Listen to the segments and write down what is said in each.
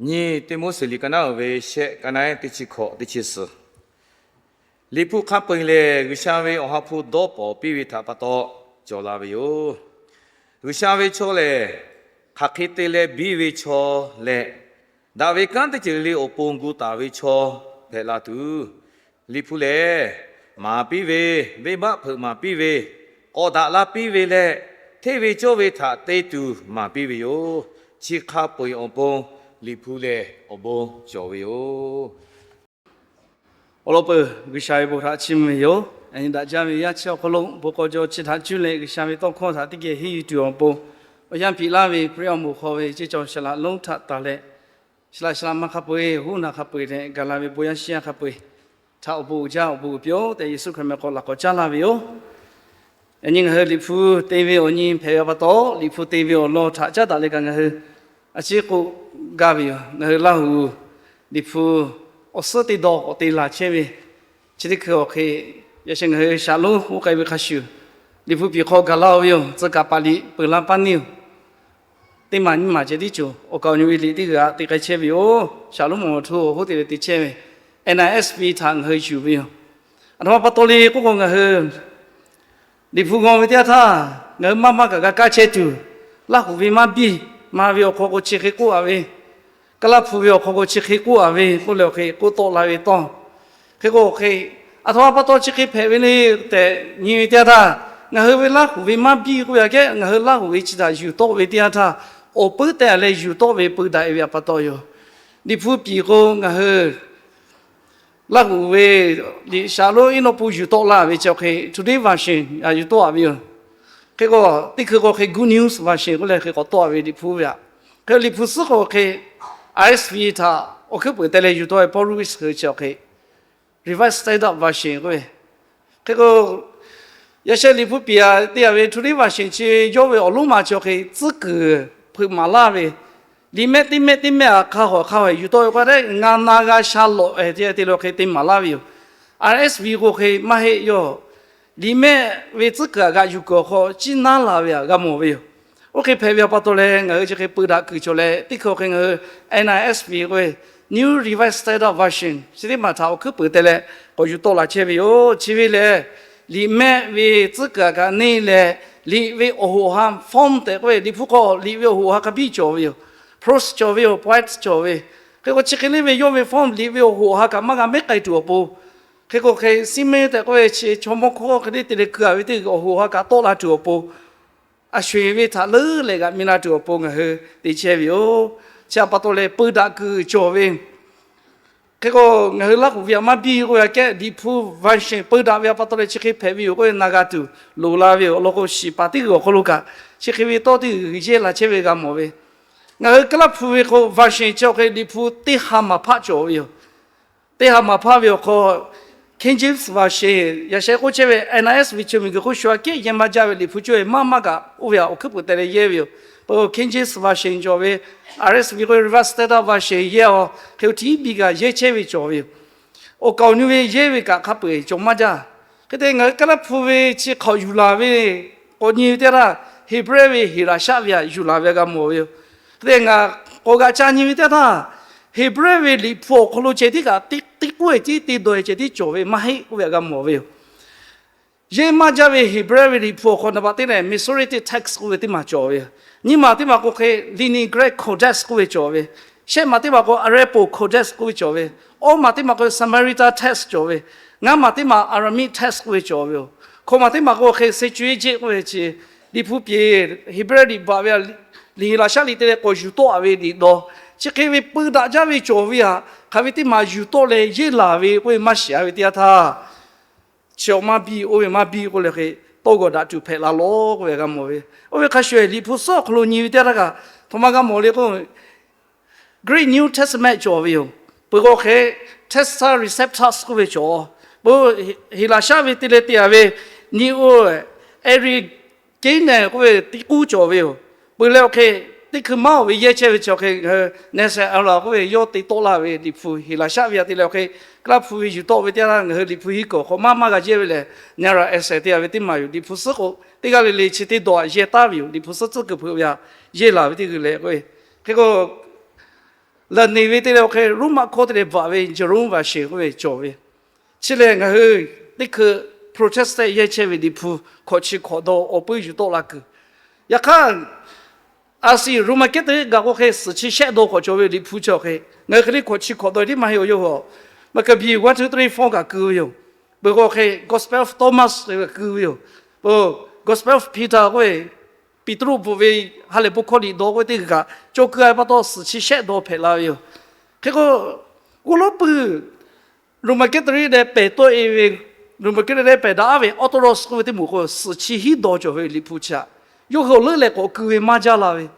Nyiˇ Tiˆmoˉseˍ liꞈ ka naˉ uiˍ ve shehˆ, ka naˉ teˇ chi hkawꞈ teˇ chi suhˍ. Liꞈ hpu hk'a peu-eˬ lehˬ, G'uiˬsha ve awˬ ha hpu dawˇ pawnˍ piˇ ve htaꞈ pa taw cawˬ la ve yoˬ. G'uiˬsha ve chaw lehˬ, hk'aˬ hk'e te leh biˇ ve chaw leh, daꞈ ve kanˉ teˇ ceuˬ le awˬ pon gu taˍ ve chaw hpehꞈ la tuˬ, Liꞈ hpu lehˬ, maˍ piˇ ve, venˇbaˆ hpeuꞈ maˍ piˇ ve, k'awꞈ daꞈ la piˇ ve leh, hteˇ ve cawˇ ve htaꞈ te tuˬ maˍ piˇ ve yoˬ. Chi hk'a peu-eˬ awˬ pon Liꞈ hpu lehˬ awˬ bon cawˬ ve yoˬ. Awˬ lawn peuˬ, G'uiˬsha ve bon htaꞈ chiˇ mvuh ve yoˬ. Yaꞈ nyi daꞈ jaˇ ve yaˇ chi awˬ hk'aw lo bon k'aw jaw chi htaꞈ cuˇ leh G'uiˬsha ve tawˇ hkawˇ htaꞈ teˇ geh henˇ yuˬ tuˬ awˬ pon, awˬ yanˇ piˍ laˇ ve Hkriꞈ awˬ moˍ hk'aw ve ceˇ cawˬ shaˍ laꞈ lonˉ htaꞈ tanˬ leh, shaˍ laꞈ shaˍ laꞈ ma hk'a peu-eˬ, hoˉ naˬ hk'a peu-eˬ leh gaˬ la ve bon yaˇ shiˍ yaˇ hk'a peu-eˬ htaꞈ awˬ bon uiˍ jaˇ, awˬ bon uiˍ piˇ-oˆ tehꞈ, Yeˍsuˆ Hkriꞈ meh k'aw laꞈ k'awꞈ caˉ laˇ ve yoˬ. Yaꞈ nyi ngaˬ hui Liꞈ hpu te ve awˬ nyi hpehꞈ ve pa taw, Liꞈ hpu te ve awˬ lawn htaꞈ caˉ daꞈ leh kaꞈ ngaˬ hui a ciˉ k'oˆ gaˇ ve yoˬ. Ngaˬ hui Laˇ huˍ Liꞈ hpu awˬ suhˉ teˇ dawˇ k'awꞈ te laˬ chehˇ ve, chi teˇ hkui awˬ hk'e, yaꞈ sheh ngaˬ hui shaˍ lonˉ oˇ k'ai ve hk'a shuˍ, Liꞈ hpu piˍ hk'aw gaˬ laˇ-o ve yoˬ. Tcuh kaˍ paˍ liꞈ peuˬ la paˇ neˇ-oˬ, teˇ maˬ nyiˇ maˬ ceh tiˉ cawˬ, awˬ kaˍ awˬ nu ve liꞈ teˇ g'aˇ te k'ai chehˇ ve yoˬ. Shaˍ lonˉ mawˬ awˬ htoˇ awˬ hoˉ te leh te chehˇ ve N I S V htaꞈ ngaˬ hui yuˬ ve yoˬ. Aˬ htoꞈ ma pa taw le k'oˆ k'o, ngaˬ hui Liꞈ hpu g'aw ve teˇ yanˇ htaˇ, ngaˬ hui maˇ maˇ kaꞈ g'a kaˇ chehˇ tuˬ, Laˇ huˍ ve maˇ biˇ ma ve awˬ hk'aw k'o chi hk'e k'oˆ-a ve, Kaˇlaˇ hpu ve awˬ hk'aw k'o chi hk'e k'oˆ-a ve k'oˆ leh awˬ hk'e k'oˆ tawˆ la ve tawˇ. Hk'e k'o hk'e, aˬ htoꞈ ma pa taw chi hk'e hpehꞈ ve le tehꞈ nyi ve teˇ yanˇ htaˇ, ngaˬ hui ve Laˇ huˍ ve maˇ biˇ k'oˆ ve aꞈ kehˉ, ngaˬ hui Laˇ huˍ ve chi htaꞈ yuˬ tawˆ ve teˇ yanˇ htaˇ, awˬ puiˉ tehꞈ leh yuˬ tawˆ ve peu daꞈ-e ve pa taw yoˬ. Liꞈ hpu piˍ k'o ngaˬ hui Laˇ huˍ ve liꞈ shaˍ lonˉ iˉ naw pu yuˬ tawˆ la ve chi awˬ hk'e Today's Version aꞈ yuˬ tawˆ-a ve yoˬ. Hk'e k'o, teˇ hkui k'o hk'e Good News Version k'oˆ leh hk'e k'awꞈ tawˆ-a ve Liꞈ hpu ve aꞈ. Hk'e Liꞈ hpu suhˉ k'o hk'e I S V htaꞈ awˬ hkuiˉ peuˍ te leh yuˬ tawˆ ve Paul Lewis hui chi awˬ hk'e Revised Standard Version k'oˆ ve. Hk'e k'o, yaꞈ sheh Liꞈ hpu piˍ aꞈ te-a ve Today's Version chi yawˇ ve awˬ lonˉ ma chi awˬ hk'e tcuhˉ kuiˬ hpeuꞈ maˍ laˇ ve, liꞈ mehˆ teˇ mehˆ teˇ mehˆ aꞈ hk'a hawˍ hk'a hawˍ yuˬ tawˆ ve k'o tehꞈ, ngaˬ na g'a sha lawꞈ-e te leh awˬ hk'e te maˍ laˇ ve yoˬ. I S V k'o hk'e maˇ heˆ, yawˇ liꞈ mehˆ ve tcuhˉ kuiˬ aꞈ g'aꞈ yuˬ kuiˬ awˬ hk'aw ciˉ naˉ la ve aꞈ g'a mawˬ ve yoˬ. Oˇ hk'e hpehꞈ ve pa taw leh, ngaˬ hui chi hk'e peu daꞈ kuiˬ cawˬ leh, teˇ hkui awˬ hk'e ngaˬ hui N I S V k'oˆ ve, New Revised Standard Version chi teˇ maˬ htaꞈ awˬ hkuiˉ peuˍ te leh k'awꞈ yuˬ tawˆ la chehˇ ve yoˬ. Chi ve lehˬ, liꞈ mehˆ ve tcuhˉ kuiˬ aꞈ kaꞈ neˇ leh, liꞈ ve awˬ hoꞈ awˬ ha form tehꞈ k'oˆ ve, Liꞈ hpu hk'aw liꞈ ve awˬ hoꞈ awˬ ha hk'a biˇ cawˬ ve yoˬ. Prose cawˬ ve yoˬ, poet cawˬ ve. Hk'e k'o chi hk'e le ve yawˇ ve form liꞈ ve awˬ hoꞈ awˬ ha kaꞈ maˇ g'a mehˉ k'ai tuˬ awˬ pon, hk'e k'o hk'e Simon tehꞈ k'oˆ ve chi chaw mawˇ hkawˇ hk'e le te leh keu-a ve teˇ g'uiˬ awˬ hoꞈ awˬ ha kaꞈ tawˆ la tuˬ awˬ pon, a sho-eˬ ve htaꞈ leuˉ leh g'aꞈ mi la tuˬ awˬ pon ngaˬ hui te chehˇ ve yoˬ. Chi htaꞈ pa taw leh peu daꞈ kuiˬ cawˬ ve, hk'e k'o, ngaˬ hui Laˇ huˍ ve aꞈ maˇ biˇ k'oˆ ve aꞈ kehˉ, Liꞈ hpu Version peu daꞈ ve pa taw leh chi hk'e hpehꞈ ve yoˬ k'oˆ ve na g'a tuˬ loˍ la ve yoˬ. Awˬ lawn k'o, shiˍ paˍ teˇ g'uiˬ awˬ hk'aw lo kaꞈ chi hk'e ve tawˇ teˇ g'uiˬ yehˇ la chehˇ ve g'a mawˬ ve. Ngaˬ hui Kaˇlaˇ hpu ve k'o Version chi awˬ hk'e Liꞈ hpu teˇ ha maˍ hpaˆ cawˬ ve yoˬ. Teˇ ha maˍ hpaˆ ve awˬ hk'aw, King James Version, yaꞈ sheh k'oˆ chehˇ ve N I S V ve chaw miˬ guiˬ hk'oˆ shu aꞈ kehˉ yehˇ maˇ jaˇ ve Liꞈ hpu cawˬ ve maˇ maˇ kaꞈ oˇ ve aꞈ awˬ hkuiˉ peuˍ te leh yehˇ ve yoˬ. Peuˬ King James Version cawˬ ve, R S V k'oˆ ve Revised Standard Version yehˇ-aw, hk'e-o tiˉ biˇ kaꞈ yehˇ chehˇ ve cawˬ ve yoˬ. Awˬ kaˍ awˬ nu ve yehˇ ve kaꞈ hk'a peu-eˬ cawˬ maˇ jaˇ. Hk'e te ngaˬ hui Kaˇlaˇ hpu ve chi hk'awꞈ yuˬ laˬ ve k'awꞈ nyi ve teˇ htaˇ, Heˍbrehˇ ve Heˍlaˍsaˆ ve aꞈ yuˬ laˬ ve g'a mawˬ ve yoˬ. Hk'e te ngaˬ k'awꞈ g'aꞈ ca nyi ve teˇ htaˇ, Heˍbrehˇ ve Liꞈ hpu awˬ hk'aw lo ceh tiˉ kaꞈ teˇ k'oˆ-e tiˉ te daweh ceh tiˉ cawˬ ve maˇ heˆ k'oˆ ve g'a mawˬ ve yoˬ. Yehˇ maˇ jaˇ ve Heˍbrehˇ ve Liꞈ hpu awˬ hk'aw naˍ baꞈ teˇ lehˬ Masoretic text k'oˆ ve teˇ maˬ cawˬ ve yoˬ. Nyiˇ maˬ teˇ maˬ k'o hk'e Leningrad Codex k'oˆ ve cawˬ ve, shehˆ maˬ teˇ maˬ k'o Aleppo Codex k'oˆ ve cawˬ ve, awˇ maˬ teˇ maˬ k'o Samarita text cawˬ ve, ngaˇ maˬ teˇ maˬ Aramaic text k'oˆ ve cawˬ ve yoˬ. Hkawꞈ maˬ teˇ maˬ k'o hk'e Septuagint k'oˆ ve chi, Liꞈ hpu piˍ Heˍbrehˇ liꞈ baꞈ ve aꞈ, liꞈ Heˍlaˍsaˆ liꞈ te leh k'awꞈ yuˬ tawˆ-a ve liꞈ dawˇ, chi hk'e ve peu daꞈ jaˇ ve cawˬ ve aꞈ, hk'aˬ ve teˇ maˬ yuˬ tawˆ leh yehˇ laˬ ve k'oˆ ve maˇ shiˍ-a ve teˇ yanˇ htaˇ, chi awˬ maˇ biˇ oˇ ve maˇ biˇ k'oˆ leh hk'e tawˇ g'awˬ daꞈ tuˬ hpehꞈ la lawˬ k'oˆ ve g'a mawˬ ve. Oˇ ve hk'a shuˍ Liꞈ hpu suhˉ awˬ hk'aw lo nyi ve teˇ yanˇ htaˇ kaꞈ, htoꞈ ma g'a mawˬ le k'o, Greek New Testament cawˬ ve yoˬ. Peuˬ k'o hk'e Textus Receptus k'oˆ ve cawˬ. Peuˬ Heˍlaˍsaˆ ve te leh te-a ve Neo-Origenes k'oˆ ve teˇ k'uˉ cawˬ ve yoˬ. Peuˬ leh awˬ hk'e teˇ hkui maˇ-oˬ ve yehˇ chehˇ ve chi awˬ hk'e, Nelson Allar k'oˆ ve yawˇ te tawˆ laˇ ve Liꞈ hpu Heˍlaˍsaˆ ve aꞈ te leh awˬ hk'e, Kaˇlaˇ hpu ve yuˬ tawˆ ve teˇ yanˇ ngaˬ hui Liꞈ hpu hiˉ kawˬ hk'aw maˇ maˇ g'a yehˇ ve lehˬ, Narrative Essay te-a ve teˇ maˬ yoˬ. Liꞈ hpu suhˉ k'o teˇ g'aˇ le le chi teˇ dawˇ aꞈ yehˇ taˍ ve yoˬ. Liꞈ hpu suhˉ tcuhˉ kuiˬ hpeuꞈ ve aꞈ yehˇ laˬ ve teˇ g'uiˬ leh k'o, hk'e k'o Laˬ neˬ ve te leh awˬ hk'e Roˉmaꞈ hkawˇ te leh baˬ ve Jerom Vashe k'oˆ ve cawˬ ve. Chi lehˬ ngaˬ hui teˇ hkui Protestant yehˇ chehˇ ve Liꞈ hpu hkawꞈ chi hkawꞈ dawˇ awˬ puiˉ yuˬ tawˆ la kuiˬ. Yaꞈ hk'aˇ, a shu Roˉmaꞈ kehˉ teˇ g'aˇ k'o hk'e suhˍ chi shehˆ dawˇ k'awꞈ cawˬ ve Liꞈ hpu chi awˬ hk'e, ngaˬ hui hk'e le hkawꞈ chi hkawꞈ dawˇ tiˉ maˇ heˆ awˬ yawˇ hui a. Maˍkeˍbiˆ one, two, three, four kaꞈ keu ve yoˬ. Peuˬ k'o hk'e Gospel of Thomas kaꞈ keu ve yoˬ. Peuˬ, Gospel of Peter k'oˆ ve, Peˍtruˆ bvuhꞈ ve ha lehˬ bon hkawˇ liꞈ dawˇ k'oˆ ve teˇ g'aˇ kaꞈ cawˬ keu a pa taw suhˍ chi shehˆ dawˇ hpehꞈ la ve yoˬ. Hk'e k'o, k'oˆ lonˉ pui Roˉmaꞈ kehˉ teˇ g'aˇ leh pehˬ tawˆ e ve, Roˉmaꞈ kehˉ teˇ g'aˇ leh pehˬ daꞈ ve Orthodox k'oˆ ve teˇ moˍ k'o suhˍ chi hiˉ dawˇ cawˬ ve Liꞈ hpu chi aꞈ, yawˇ hui awˬ leuˉ leh k'awꞈ keu ve maˇ jaˇ la ve.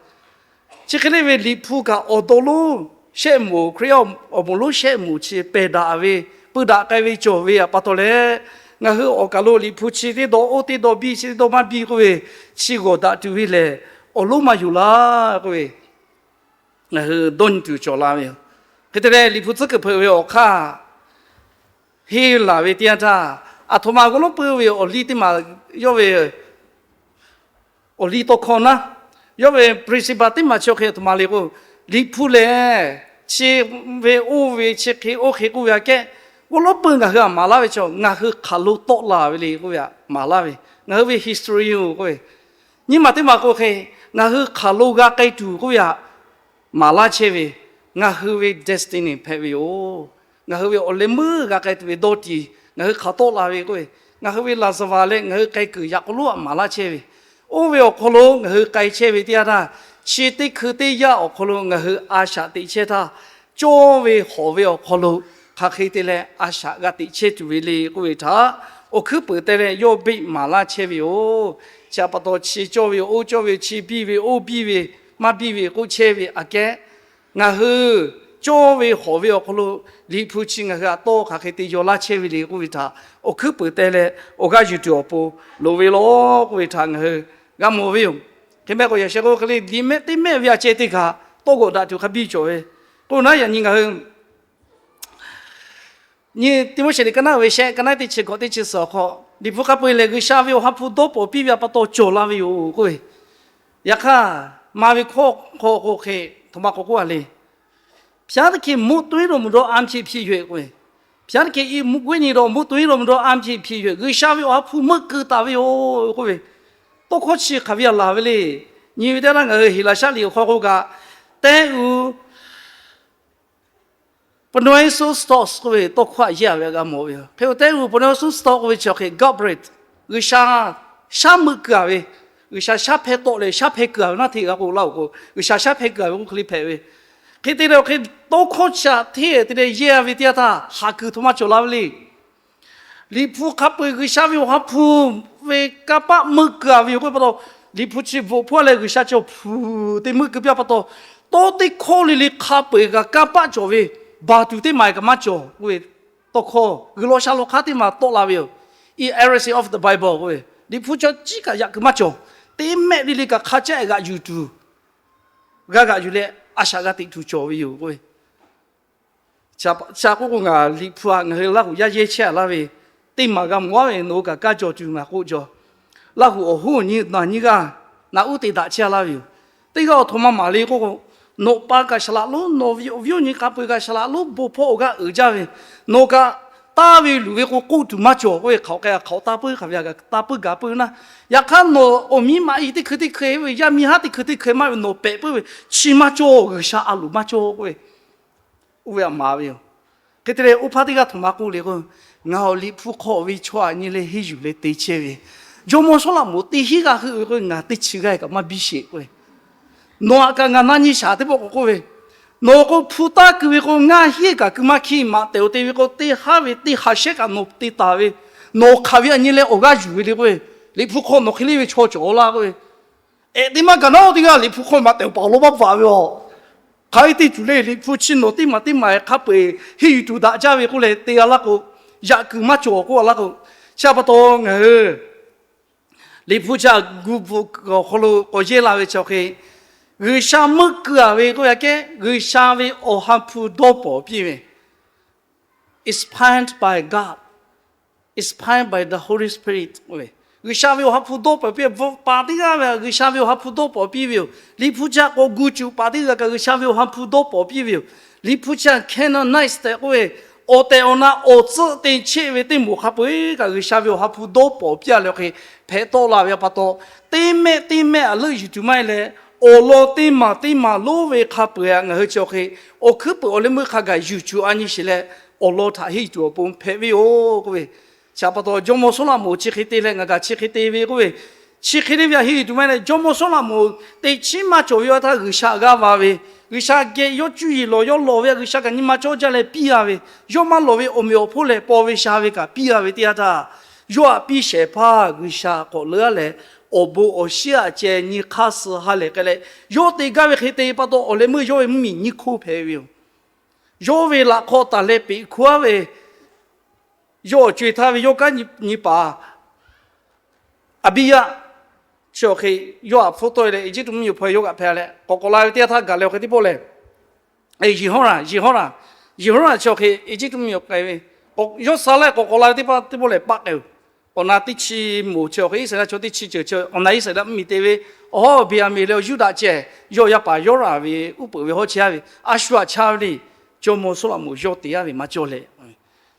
Chi hk'e le ve Liꞈ hpu kaꞈ awˬ dawˇ lonˉ shehˆ moˍ, Hkriꞈ yaˇ awˬ moˍ lonˉ shehˆ moˍ chi pehˬ daꞈ ve, pui daꞈ k'ai ve cawˬ ve a pa taw leh, ngaˬ hui awˬ kaˬ lo Liꞈ hpu chi teˇ dawˇ oˇ teˇ dawˇ biˇ, chi teˇ dawˇ maˇ biˇ k'oˆ ve, chi g'awˬ daꞈ tuˬ ve lehˬ, awˬ lonˉ maˇ yuˬ laˇ k'oˆ ve, ngaˬ hui dawˇ nyi tuˬ cawˬ la ve yoˬ. Hk'e te leh Liꞈ hpu tcuhˉ kuiˬ hpeuꞈ ve awˬ hk'aˇ, henˇ laˬ ve teˇ yanˇ htaˇ, aˬ htoꞈ ma k'oˆ lonˉ pui ve awˬ liˇ teˇ maˬ yawˇ ve awˬ liˇ tawˇ hkawˇ naˉ, yawˇ ve principle teˇ maˬ chi awˬ hk'e aˬ htoꞈ ma le k'o, Liꞈ hpu lehˬ chi ve oˇ ve chi hk'e oˇ hk'e k'oˆ ve aꞈ kehˉ, k'oˆ lonˉ pui ngaˬ hui aꞈ maˍ laˇ ve chi, ngaˬ hui hk'aˬ lo tawˆ la ve le k'oˆ ve aꞈ maˍ laˇ ve, ngaˬ hui ve history yoˬ k'oˆ ve, nyiˇ maˬ teˇ maˬ k'o hk'e, ngaˬ hui hk'aˬ lo g'a k'ai tuˬ k'oˆ ve aꞈ maˍ laˇ chehˇ ve, ngaˬ hui ve destiny hpehꞈ ve yoˬ. Ngaˬ hui ve awˬ leh meuˇ g'a k'ai tuˬ ve dawˇ tiˍ ngaˬ hui hk'aˬ tawˆ la ve k'oˆ ve, ngaˬ hui ve laˍzaˍvaˍ leh ngaˬ hui k'ai kuiˬ yaꞈ k'aw lonˉ aꞈ maˍ laˇ chehˇ ve, oˇ ve awˬ hk'aw lo ngaˬ hui k'ai chehˇ ve teˇ yanˇ htaˇ, chi teˇ hkui teˇ yanˇ awˬ hk'aw lo ngaˬ hui a shaꞈ teꞈ chehˇ htaˇ, cawˇ ve hawˍ ve awˬ hk'aw lo hk'aˬ hk'e te leh a shaꞈ g'a teꞈ chehˇ tuˬ ve le k'oˆ ve htaꞈ awˬ hkuiˉ peuˍ te leh yawˇ beˆ maˍ laˇ chehˇ ve yoˬ. Chi pa taw chi cawˇ ve oˇ cawˇ ve, chi biˇ ve oˇ biˇ ve, maˇ biˇ ve k'oˆ chehˇ ve aꞈ kehˉ, ngaˬ hui cawˇ ve hawˍ ve awˬ hk'aw lo Liꞈ hpu chi ngaˬ hui aꞈ tawˇ hk'aˬ hk'e te yaw laˇ chehˇ ve le k'oˆ ve htaꞈ awˬ hkuiˉ peuˍ te leh awˬ g'aˇ yuˬ tuˬ awˬ pon loˍ ve law k'oˆ ve htaꞈ ngaˬ hui g'a mawˬ ve yoˬ. Hk'e mehˆ k'o yaꞈ sheh k'o hk'e le liꞈ mehˆ teˇ mehˆ ve aꞈ ceh teˇ kaꞈ tawˇ g'awꞈ daꞈ tuˬ hk'a biˇ cawˬ ve. K'o naˉ yaꞈ nyi ngaˬ hui nyi Tiˆmoˉseˍ liꞈ ka naˉ ve shehˆ, ka naˉ teˇ chi hkawꞈ teˇ chi suhˍ awˬ hk'aw, Liꞈ hpu hk'a peu-eˬ lehˬ G'uiˬsha ve awˬ ha hpu dawˇ pawˍ piˇ ve aꞈ pa taw cawˬ la ve yoˬ k'oˆ ve. Yaꞈ hk'aˇ, maˍ ve hkawˇ hk'aw k'o hk'e, htoꞈ ma k'awꞈ k'oˆ a le. ဘုရားသခင် မုတ်သွေးတော်မူသော အားဖြင့် ဖြစ်၍ ဘုရားသခင်၏ မုတ်ကိုင်းညီတော် မုတ်သွေးတော်မူသော အားဖြင့် ဖြစ်၍ G'uiˬsha ve awˬ ha hpu meuˆ keu taˍ ve yoˬ k'oˆ ve, tawˇ hkawˇ chi hk'aˬ ve aꞈ laˬ ve le. Nyi ve teˇ yanˇ ngaˬ hui Heˍlaˍsaˆ liꞈ awˬ hk'aw k'oˆ kaꞈ, tehˇ uiˍ pneustos k'oˆ ve tawˇ hkawˇ aꞈ yehˇ a ve g'a mawˬ ve yoˬ. Hk'e tehˇ uiˍ pneustos k'oˆ ve chi awˬ hk'e God breath, G'uiˬsha shaˉ meuˆ keu a ve, G'uiˬsha shaˉ hpehˇ tawˆ leh shaˉ hpehˇ keu a ve naˉ hteˇ g'a k'o laˇ-oˬ k'o, G'uiˬsha shaˉ hpehˇ keu a ve k'oˆ hk'e le hpehꞈ ve. Hk'e te leh awˬ hk'e tawˇ hkawˇ chi aꞈ hteˇ te leh yehˇ a ve teˇ yanˇ htaˇ, haꞈ kuiˬ htoꞈ ma cawˬ la ve le. Liꞈ hpu hk'a peu-eˬ G'uiˬsha ve awˬ ha hpu ve kanˇ paˆ meuˆ keu a ve yoˬ k'oˆ ve pa taw, Liꞈ hpu chi bvuhꞈ hpawˇ leh G'uiˬsha chi awˬ hpu te meuˆ keu piˇ pa taw, tawˇ teˇ hkawˇ le le hk'a peu-eˬ kaꞈ kanˇ paˆ cawˬ ve, baˬ tuˬ teˇ maˬ kaꞈ maˇ cawˬ k'oˆ ve, tawˇ hkawˇ G'uiˬ law sha law hk'aˇ teˇ maˬ tawˆ la ve yoˬ. Inerrancy of the Bible k'oˆ ve, Liꞈ hpu chi ciˉ kaꞈ yaꞈ kuiˬ maˇ cawˬ. Teˇ mehˆ le le kaꞈ hk'a caˆ g'aꞈ yuˬ tuˬ, g'a g'aꞈ yuˬ leh a shaꞈ g'a teꞈ tuˬ cawˬ ve yoˬ k'oˆ ve. Chi k'oˆ k'o, ngaˬ Liꞈ hpu aꞈ ngaˬ hui Laˇ huˍ yaˇ yehˇ chehˇ a laˇ ve, teˇ maˬ g'a mawˬ a ve, nawˬ hui kaꞈ kaˇ cawˬ tuˬ ngaˬ k'oˆ jaw. Laˇ huˍ awˬ hoˉ awˬ nyi naˬ nyi g'aˇ naꞈ uˉ te daꞈ chehˇ a laˇ ve yoˬ. Teˇ g'aˇ awˬ htoꞈ ma maˍ le k'oˆ k'o, nawˬ pa kaꞈ shaˍ laꞈ lonˉ, nawˬ ve awˬ viˉ awˬ nyi hk'a peu-eˬ kaꞈ shaˍ laꞈ lonˉ bon hpawˇ awˬ g'aˇ uiˍ jaˇ ve, nawˬ kaꞈ taˇ ve luˬ ve k'o k'oˆ tuˬ maˇ cawˬ k'oˆ ve, hk'aˬ hk'e hk'aˬ taˇ puiˉ hk'aˬ ve htaꞈ taˇ puiˉ gaˬ puiˉ naˆ. Yaꞈ hk'aˇ nawˬ awˬ miˇ ma i teˇ hkui teˇ hkui ve yaˇ miˇ haˉ teˇ hkui teˇ hkui maˇ ve nawˬ pehꞈ puiˉ ve, chi maˇ cawˬ, G'uiˬsha a loˍ maˇ cawˬ k'oˆ ve, oˇ ve aꞈ maˍ ve yoˬ. Hk'e te leh oˇ hpaˇ teˇ g'aˇ htoꞈ ma k'oˆ le k'o, ngaˬ awˬ Liꞈ hpu hk'aw ve chaw aꞈ nyi leh henˇ yuˬ leh te chehˇ ve, jawˇmawˇ Sawˉlaꞈmonˍ teˇ hinˉ g'aˇ heuˆ ve k'o ngaˬ teˇ chi g'aˇ kaꞈ maˇ biˇ sheˍ k'oˆ ve, nawˬ aꞈ kaꞈ ngaˬ na nyi shaˍ teˇ pawˆ k'awꞈ k'oˆ ve, nawˬ k'o hpu taˇ keu ve k'o ngaˇ hinˉ kaꞈ keu maˇ hkiˇ, maꞈ tehˬ oˬ te ve k'o teˇ haˉ ve teˇ ha shehˉ kaꞈ nawˬ te taˍ ve, nawˬ hk'aˬ ve aꞈ nyi leh awˬ g'aˇ yuˬ ve le k'oˆ ve, Liꞈ hpu hk'aw nawˬ hk'e le ve chaw cawˬ laˇ k'oˆ ve, ehꞈ teˇ maˇ gaˬ naˉ teˇ g'aˇ Liꞈ hpu hk'aw maꞈ tehˬ oˬ paˍ awˬ lawn maˇ bvuhꞈ ve aˬ. Hk'aˬ hk'e te tuˬ le, Liꞈ hpu chi nawˬ teˇ maˬ teˇ maˬ hk'a peu-eˬ henˇ yuˬ tuˬ daꞈ jaˇ ve k'oˆ leh te g'a laˇ k'o, yaꞈ kuiˬ maˇ cawˬ k'oˆ a laˇ k'o, chi pa taw ngaˬ hui Liꞈ hpu chi aꞈ gu bvuhꞈ awˬ hk'aw lo k'awꞈ yehˇ la ve chi awˬ hk'e, G'uiˬsha meuˆ keu a ve k'oˆ ve aꞈ kehˉ G'uiˬsha ve awˬ ha hpu dawˇ pawˍ piˇ ve, inspired by God, inspired by the Holy Spirit k'oˆ ve, G'uiˬsha ve awˬ ha hpu dawˇ pawnˍ piˇ, paˍ teˇ g'aˇ ve G'uiˬsha ve awˬ ha hpu dawˇ pawnˍ piˇ ve yoˬ. Liꞈ hpu chi htaꞈ k'awꞈ gu cuˬ paˍ teˇ g'aˇ kaꞈ G'uiˬsha ve awˬ ha hpu dawˇ pawnˍ piˇ ve yoˬ. Liꞈ hpu chi htaꞈ Canaanites tehꞈ k'oˆ ve, awˬ tehˬ awˬ na awˬ tcuhˆ te cheˆ ve teˇ moˍ hk'a peu-eˬ kaꞈ G'uiˬsha ve awˬ ha hpu dawˇ pawnˍ piˇ a leh hk'e hpehꞈ tawˆ la ve pa taw, teˇ mehˆ teˇ mehˆ a leuˆ yuˬ tuˬ maˇ heˆ leh, awˬ lawn teˇ maˬ teˇ maˬ lonˉ ve hk'a peu-eˬ htaꞈ ngaˬ hui chi awˬ hk'e awˬ hkuiˉ peuˬ awˬ leh meuˇ hk'a gaˬ yuˬ cuˬ a nyi sheˍ leh, awˬ lawn htaꞈ henˇ yuˬ tuˬ awˬ pon hpehꞈ ve yoˬ k'oˆ ve. Chi pa taw Jawˇmawˇ Sawˉlaꞈmonˍ chi hk'e te leh ngaˬ kaꞈ chi hk'e te ve k'oˆ ve, chi hk'e te ve htaꞈ henˇ yuˬ tuˬ maˇ heˆ leh, Jawˇmawˇ Sawˉlaꞈmonˍ teꞈ chiˉ maˇ cawˬ ve awˬ htaˇ G'uiˬsha g'aˇ va ve, G'uiˬsha geh yawˇ cuˇ yiˍ lawˬ yawˇ lawˬ ve htaꞈ G'uiˬsha kaꞈ nyi ma cawˇ jaˇ leh piˇ a ve, yawˇ maˇ lawˬ ve awˬ meꞈ awˬ hponˇ lehˬ paw ve sha ve kaꞈ piˇ a ve teˇ yanˇ htaˇ, yawˇ htaꞈ piˇ shehˍ hpaˇ G'uiˬsha k'awꞈ leuˉ a leh, awˬ bon awˬ shinˉ htaꞈ ceh nyi hk'aˇ suh ha lehˬ k'ai leh, yawˇ te gaˇ ve hk'e te pa taw awˬ leh meuˇ yawˇ ve mvuhˇmiˬ nyiˇ hkoˇ hpehꞈ ve yoˬ. Yawˇ ve laꞈ hk'aw taˍ leh peꞈ hkuˇ aˉ ve, yawˇ awˬ co-e htaˇ ve yawˇ kanˉ nyi paˍ Aˍbiˇyaˆ chi awˬ hk'e yawˇ htaꞈ hpfuhˇ tawˆ e leh Eˇjiˇtuꞈ mvuhˇmiˬ awˬ hpaw yawˇ g'aꞈ hpehꞈ leh k'awꞈ k'awꞈ la ve teˇ yanˇ htaˇ gaˬ leh awˬ hk'e teˇ pawˆ lehˬ, Yeˍhawˇraˍ, Yeˍhawˇraˍ, Yeˍhawˇraˍ chi awˬ hk'e Eˇjiˇtuꞈ mvuhˇmiˬ awˬ k'ai ve, yawˇ sha leh k'awꞈ k'awꞈ la ve teˇ pawˆ teˇ pawˆ lehˬ paˆ k'ai-oˬ. Awˬ na teˇ chi moˍ chi awˬ hk'e Iˉsaˍreˍlaˆ chaw teˇ chi ceuˬ chi awˬ na Iˉsaˍreˍlaˆ mvuhˇmiˬ te ve, awˬ hawˉ Beˍyaˍmenˍ leh awˬ Yuˇdaꞈ ceh yawˇ yaˇ paˍ Yawˇraˍ ve uˉ peunˍ ve hawˉ chehˇ a ve, a shu htaꞈ chaˇ ve le, Jawˇmawˇ Sawˉlaꞈmonˍ yawˇ te a ve maˇ cawˇ leh,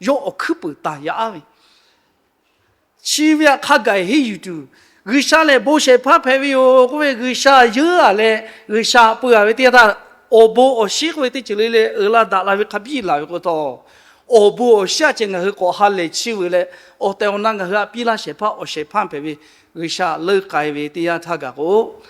yawˇ awˬ hkuiˉ puiˍ taˍ yaꞈ a ve, chi ve htaꞈ hk'a gaˬ henˇ yuˬ tuˬ, G'uiˬsha lehˬ bon shehˍ hpaˇ hpehꞈ ve yoˬ k'oˆ ve, G'uiˬsha yeuˉ a leh G'uiˬsha peu a ve teˇ yanˇ htaˇ, awˬ bon awˬ shinˉ k'oˆ ve teˇ ceuˬ le le uiˍ la daꞈ la ve hk'a biˇ laˬ ve k'o taw, awˬ bon awˬ shinˉ a ceh ngaˬ hui k'awꞈ ha lehˬ chiˇ veuꞈ leh, awˬ tehˬ awˬ na ngaˬ hui htaꞈ piˇ laˇ shehˍ hpaˇ awˬ shehˍ hpaˇ hpehꞈ ve G'uiˬsha leuˉ k'ai ve teˇ yanˇ htaˇ gaˬ k'o,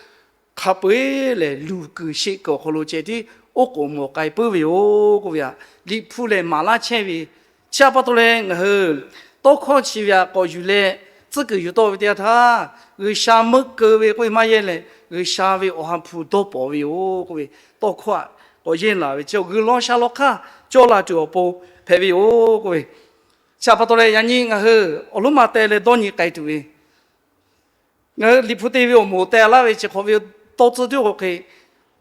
hk'a peu-eˬ lehˬ luˬ kuiˬ sheˆ kuiˬ awˬ hk'aw lo ceh tiˉ oˉ k'oˍ mawˬ k'ai puiˉ ve yoˬ k'oˆ ve htaꞈ Liꞈ hpu lehˬ maˍ laˇ chehˇ ve. Chi pa taw leh ngaˬ hui tawˇ hkawˇ chi ve htaꞈ k'awꞈ yuˬ leh tcuhˉ kuiˬ yuˬ tawˆ ve teˇ yanˇ htaˇ, G'uiˬsha meuˆ keu ve k'oˆ ve maˇ yehˇ leh, G'uiˬsha ve awˬ ha hpu dawˇ pawnˍ ve yoˬ k'oˆ ve tawˇ hkawˇ htaꞈ k'awꞈ yehˇ laˬ ve chi G'uiˬ lawn sha lawn hk'aˇ cawˇ la tuˬ awˬ pon hpehꞈ ve yoˬ k'oˆ ve. Chi pa taw leh yaꞈ nyi ngaˬ hui awˬ lonˉ ma teh leh dawˇ nyi k'ai tuˬ ve, ngaˬ hui Liꞈ hpu te ve awˬ moˍ teh laˇ ve chi hk'awꞈ ve tawˇ tcuhˇ tiˉ k'o hk'e,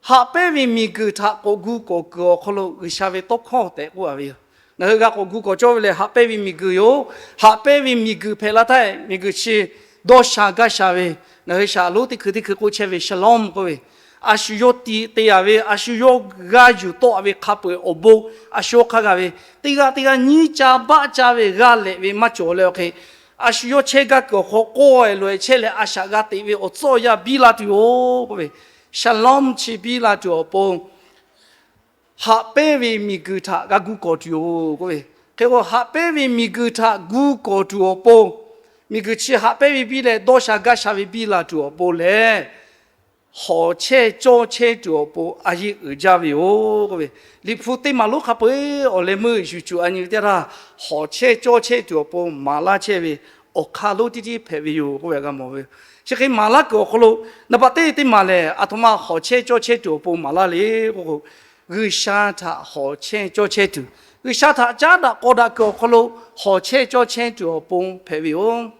haꞈ pehnˇ ve miˬguiˬ htaꞈ k'awꞈ gu k'awꞈ kuiˬ awˬ hk'aw lo G'uiˬsha ve tawˇ hkawˇ tehꞈ k'oˆ a ve yoˬ. Ngaˬ hui g'a k'awꞈ gu k'awꞈ cawˇ ve lehˬ, haꞈ pehnˇ ve miˬguiˬ yoˬ. Haꞈ pehnˇ ve miˬguiˬ hpehꞈ la htaˇ, miˬguiˬ chi dawˇ sha gaˇ sha ve, ngaˬ hui shaˍ lonˉ teˇ hkui teˇ hkui k'oˆ chehˇ ve shalom k'oˆ ve, a shu yawˇ tiꞈ te a ve, a shu yawˇ g'a yuˬ tawˆ a ve hk'a peu-eˬ awˬ bon a shu hk'a gaˬ ve, teˇ g'aˇ teˇ g'aˇ nyiˇ ca baˆ ca ve g'a lehꞈ ve maˇ cawˬ leh awˬ hk'e, a shu yawˇ chehˇ gaˇ kuiˬ awˬ hk'aw k'awꞈ e loꞈ e chehˇ leh a shaꞈ g'a teꞈ ve awˬ tcuhˉ awˬ yanˇ biˇ la tuˬ yoˬ k'oˆ ve, shalom chi biˇ la tuˬ awˬ pon haꞈ pehnˇ ve miˬguiˬ htaꞈ g'a gu k'awꞈ tuˬ yoˬ k'oˆ ve. Hk'e k'o, haꞈ pehnˇ ve miˬguiˬ htaꞈ gu k'awꞈ tuˬ awˬ pon, miˬguiˬ chi haꞈ pehnˇ ve biˇ leh dawˇ sha gaˇ sha ve biˇ la tuˬ awˬ pon lehˬ, hawˍ chehˇ cawˇ chehˇ tuˬ awˬ pon a yeˇ uiˍ jaˇ ve yoˬ k'oˆ ve, Liꞈ hpu teˇ maˍ lonˉ hk'a peu-eˬ awˬ leh meuˇ yuˬ cuˬ a nyi ve teˇ htaˇ, hawˍ chehˇ cawˇ chehˇ tuˬ awˬ pon maˍ laˇ chehˇ ve awˬ hk'aˇ lonˉ tiˉ tiˉ hpehꞈ ve yoˬ k'oˆ ve g'a mawˬ ve yoˬ. Chi hk'e maˍ laˇ kuiˬ awˬ hk'aw lo, naˍ baꞈ teˇ teˇ maˍ lehˬ, a htoꞈ ma hawˍ chehˇ cawˇ chehˇ tuˬ awˬ pon maˍ laˇ le k'oˆ k'o, G'uiˬsha htaꞈ hawˍ chehˇ cawˇ chehˇ tuˬ, G'uiˬsha htaꞈ caˉ daꞈ k'aw daꞈ kuiˬ awˬ hk'aw lo hawˍ chehˇ cawˇ chehˇ tuˬ awˬ pon hpehꞈ ve yoˬ.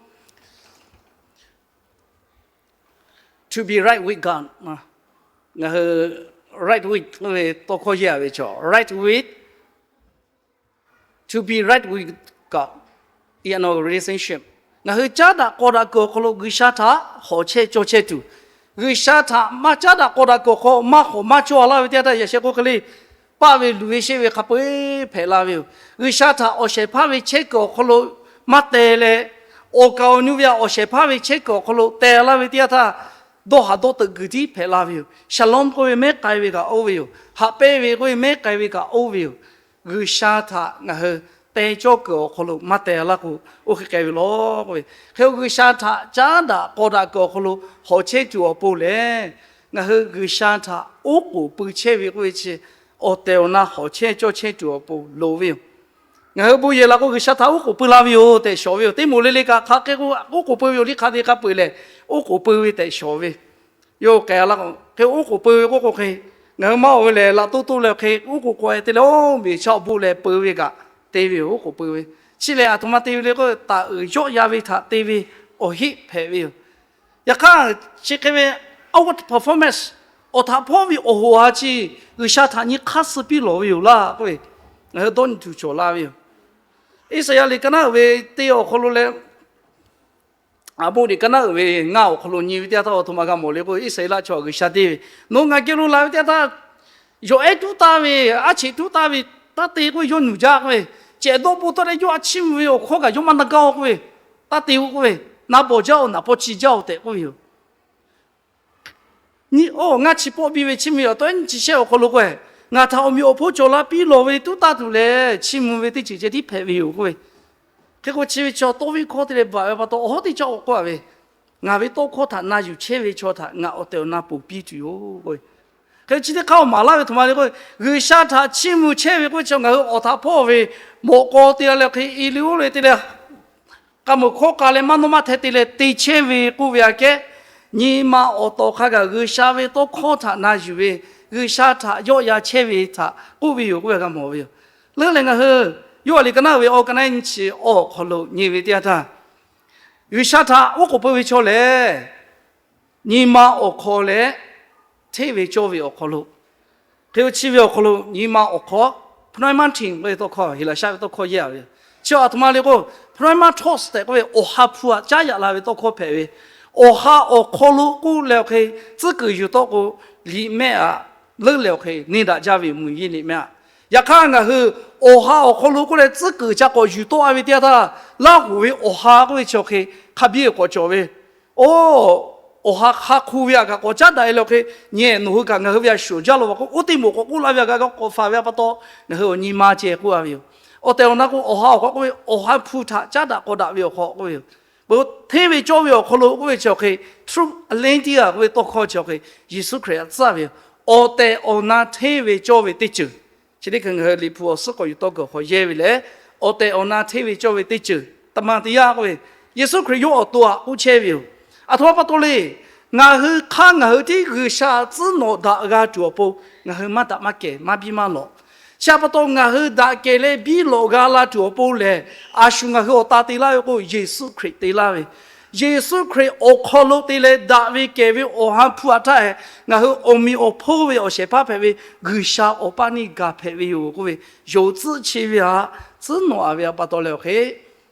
To be right with God. Ngaˬ hui right with k'oˆ ve tawˇ hkawˇ yehˇ a ve chaw, right with, to be right with God in our relationship. Ngaˬ hui caˉ daꞈ k'aw daꞈ kuiˬ awˬ hk'aw lo G'uiˬsha htaꞈ hawˍ chehˇ cawˇ chehˇ tuˬ, G'uiˬsha htaꞈ maˇ caˉ daꞈ k'aw daꞈ kuiˬ awˬ hk'aw maˇ hawˍ maˇ cawˇ a laˇ ve teˇ yanˇ htaˇ yaꞈ sheh k'oˆ hk'e le, paˆ ve luˬ ve sheˆ ve hk'a peu-eˬ hpehꞈ la ve yoˬ. G'uiˬsha htaꞈ awˬ shehˍ hpaˇ ve chehˇ kuiˬ awˬ hk'aw lo maˇ teh leh, awˬ kaˍ awˬ nu ve htaꞈ awˬ shehˍ hpaˇ ve chehˇ kuiˬ awˬ hk'aw lo teh laˇ ve teˇ yanˇ htaˇ, dawˇ haˍ dawˇ teuꞈ kuiˬ tiˉ hpehꞈ la ve yoˬ. Shalom k'oˆ ve mehˉ k'ai ve kaꞈ oˇ ve yoˬ. Haꞈ pehnˇ ve k'oˆ ve mehˉ k'ai ve kaꞈ oˇ ve yoˬ. G'uiˬsha htaꞈ ngaˬ hui teh cawˇ kuiˬ awˬ hk'aw lo maˇ teh laˇ k'o, oˇ hk'e k'ai ve law k'oˆ ve. Hk'e k'o, G'uiˬsha htaꞈ caˉ daꞈ k'aw daꞈ kuiˬ awˬ hk'aw lo hawˍ chehˇ tuˬ awˬ pon lehˬ, ngaˬ hui G'uiˬsha htaꞈ oˉ k'oˍ pui chehˇ ve k'oˆ ve chi, awˬ tehˬ awˬ na hawˍ chehˇ cawˇ chehˇ tuˬ awˬ pon loˍ ve yoˬ. Ngaˬ hui bon yehˬ la k'o, G'uiˬsha htaꞈ oˉ k'oˍ pui la ve yoˬ tehꞈ shawˍ ve yoˬ. Teˇ moˍ le le kaꞈ hk'aˬ hk'e k'o oˉ k'oˍ pui ve yoˬ. Liˇ hk'a te k'a peu-eˬ lehˬ, oˉ k'oˍ pui ve tehꞈ shawˍ ve yoˬ. K'ai la k'o, hk'e oˉ k'oˍ pui ve k'oˆ k'o hk'e, ngaˬ hui maˇ oˬ ve lehˬ, laꞈ toˇ toˇ leh hk'e oˉ k'oˍ k'awꞈ e te leh, oˇ miˬ chaˇ awˬ bon leh pui ve kaꞈ te ve yoˬ. Oˉ k'oˍ pui ve chi lehˬ, a htoꞈ ma te ve le k'o, taˍ uiˍ yawˆ yan ve htaꞈ te ve awˬ heˆ hpehꞈ ve yoˬ. Yaꞈ hk'aˇ, chi hk'e ve outward performance, awˬ htaꞈ hpawˇ ve awˬ hoꞈ a chi G'uiˬsha htaꞈ nyi hk'aˇ suh piˇ lawˬ ve yoˬ laˇ k'oˆ ve, ngaˬ hui dawˇ nyi tuˬ cawˬ la ve yoˬ. Iˉsaˍyaˆ liꞈ ka naˉ uiˍ ve teˇ awˬ hk'aw lo leh, A bon liꞈ ka naˉ uiˍ ve ngaˇ awˬ hk'aw lo nyi ve teˇ yanˇ htaˇ, aˬ htoꞈ ma g'a mawˬ le k'o, Iˉsaˍreˍlaˆ chaw G'uiˬsha te ve, nawˬ ngaˬ geh lo la ve teˇ yanˇ htaˇ, yawˬ ehˉ tuˉ taˍ ve, aˉ cheꞈ tuˉ taˍ ve, taˇ te k'oˆ ve, yawˇ nuˬ jaˇ k'oˆ ve, cehˬ dawˇ bon tawˆ leh yawˇ a chiˇ mvuh ve awˬ hkawˇ kaꞈ yawˇ maˇ na gaˇ-oˬ k'oˆ ve, taˇ te-oˬ k'oˆ ve, na bawˬ jaˇ-oˬ, naˍ paw chi jaˇ-oˬ tehꞈ k'oˆ ve yoˬ. Nyi-oˬ, ngaˇ chi pawˆ biˇ ve chiˇ mvuh ve awˬ tawˇ nyi chi shehˆ awˬ hk'aw lo k'o, ngaˬ htaꞈ awˬ meꞈ awˬ hponˇ cawˬ la piˇ lawˬ ve tuˉ taˇ tuˬ lehˬ, chiˇ mvuh ve teˇ ceuˬ ceh tiˉ hpehꞈ ve yoˬ k'oˆ ve. Hk'e k'o chi ve chaw tawˇ viˇ hkawˇ te leh baˬ ve pa taw, awˬ hawˉ teˇ caˆ k'awꞈ k'oˆ-a ve, ngaˬ ve tawˇ hkawˇ htaꞈ na yuˬ chehˇ ve chaw htaꞈ ngaˬ awˬ tehˬ awˬ na ponˬ piˇ tuˬ yoˬ k'oˆ ve. Hk'e chi teˇ hk'aˇ maˍ laˇ ve htoꞈ ma le k'o, G'uiˬsha htaꞈ chiˇ mvuh chehˇ ve k'oˆ ve chi ngaˬ hui awˬ htaꞈ hpawˇ ve mawꞈ k'aw te leh hk'e i le oˇ le te leh k'a muiˬ hkawˇ k'a leh maˇ nawˇ maˇ hteh te leh te chehˇ ve k'oˆ ve aꞈ kehˉ, nyi ma awˬ tawˍ hk'a gaˬ G'uiˬsha ve tawˇ hkawˇ htaꞈ na yuˬ ve, G'uiˬsha htaꞈ yawˆ yan chehˇ ve htaꞈ k'oˆ ve yoˬ k'oˆ ve g'a mawˬ ve yoˬ. Leuˉ leh ngaˬ hui yawˇ a liꞈ ka naˉ ve awˬ ka naˉ nyi chi awˬ hk'aw lo nyi ve teˇ yanˇ htaˇ, G'uiˬsha htaꞈ oˉ k'oˍ pui ve chaw lehˬ, nyi ma awˬ hk'aw leh hteˇ ve cawˇ ve awˬ hk'aw lo, hk'e chi ve awˬ hk'aw lo nyi ma awˬ hk'aw, pneuma tiꞈ k'oˆ ve tawˇ hkawˇ, Heˍlaˍsaˆ ve tawˇ hkawˇ yehˇ-a ve yoˬ. Chi aˬ htoꞈ ma le k'o, pneuma tos tehꞈ k'oˆ ve awˬ ha hpu aꞈ caˉ yaꞈ la ve tawˇ hkawˇ hpehꞈ ve, awˬ ha awˬ hk'aw lo k'oˆ leh awˬ hk'e tcuhˉ kuiˬ yuˬ tawˆ k'o, liꞈ mehˆ aꞈ leuˉ leh awˬ hk'e neˇ daꞈ jaˇ ve mvuhˇ yeˇ liꞈ mehˆ aꞈ. Yaꞈ hk'aˇ ngaˬ hui awˬ ha awˬ hk'aw lo k'oˆ leh tcuhˉ kuiˬ ca k'awꞈ yuˬ tawˆ-a ve teˇ yanˇ htaˇ, Laˇhuˍ ve awˬ ha k'oˆ ve chi awˬ hk'e hk'a biˇ k'awꞈ cawˬ ve, oˇ, awˬ ha hk'a hk'u ve aꞈ kaꞈ k'awꞈ caˉ daꞈ-e leh awˬ hk'e, nyi-ehˬ nawˬ hui kaꞈ ngaˬ hui ve a shuˍ jaˇ law va k'o, oˇ teˇ moˍ k'awꞈ k'oˆ laˇ ve aꞈ kaꞈ k'awꞈ faˍ ve pa taw, ngaˬ hui awˬ nyi ma ceh k'oˆ-a ve yoˬ. Awˬ tehˬ awˬ na k'o, awˬ ha awˬ hk'aw k'oˆ ve, awˬ ha hpu htaꞈ caˉ daꞈ k'awꞈ daꞈ ve awˬ hk'aw k'oˆ ve yoˬ. Hteˇ ve cawˇ ve awˬ hk'aw lo k'oˆ ve chi awˬ hk'e, truth a length tiˉ-a k'oˆ ve tawˇ hkawˇ chi awˬ hk'e, Yeˍsuˆ Hkriꞈ aꞈ tcuhˉ ve yoˬ. Awˬ tehˬ awˬ na hteˇ ve cawˇ ve teˇ ceuˬ, chi teˇ hkui ngaˬ hui Liꞈ hpu awˬ suhˉ k'awꞈ yuˬ tawˇ kuiˬ awˬ hk'aw yehˇ ve lehˬ, awˬ tehˬ awˬ na hteˇ ve cawˇ ve teˇ ceuˬ, taˇ maˇ teˇ yanˇ k'oˆ ve, Yeˍsuˆ Hkriꞈ yawˇ awˬ to aꞈ k'oˆ chehˇ ve yoˬ. Aˬ htoꞈ ma pa taw le, ngaˬ hui hk'aˇ ngaˬ hui tiˉ G'uiˬsha tcuhˉ nawꞈ daꞈ g'a tuˬ awˬ pon, ngaˬ hui maˇ daꞈ maˇ kehˬ maˇ biˇ maˇ lawꞈ. Chi aꞈ pa taw ngaˬ hui daꞈ kehˬ leh biˇ lawꞈ g'a la tuˬ awˬ pon lehˬ, a shu ngaˬ hui awˬ ta te laˇ ve k'o, Yeˍsuˆ Hkriꞈ te laˇ ve, Yeˍsuˆ Hkriꞈ awˬ hk'aw lo te leh daꞈ ve kehˬ ve awˬ ha hpu aꞈ htaˇ, ngaˬ hui awˬ meꞈ awˬ hponˇ ve awˬ shehˍ hpaˇ hpehꞈ ve G'uiˬsha awˬ paˇ neˇ gaˬ hpehꞈ ve yoˬ k'oˆ ve, yonˍ tcuhˆ chi ve aꞈ tcuhˉ nawꞈ-a ve pa taw leh awˬ hk'e,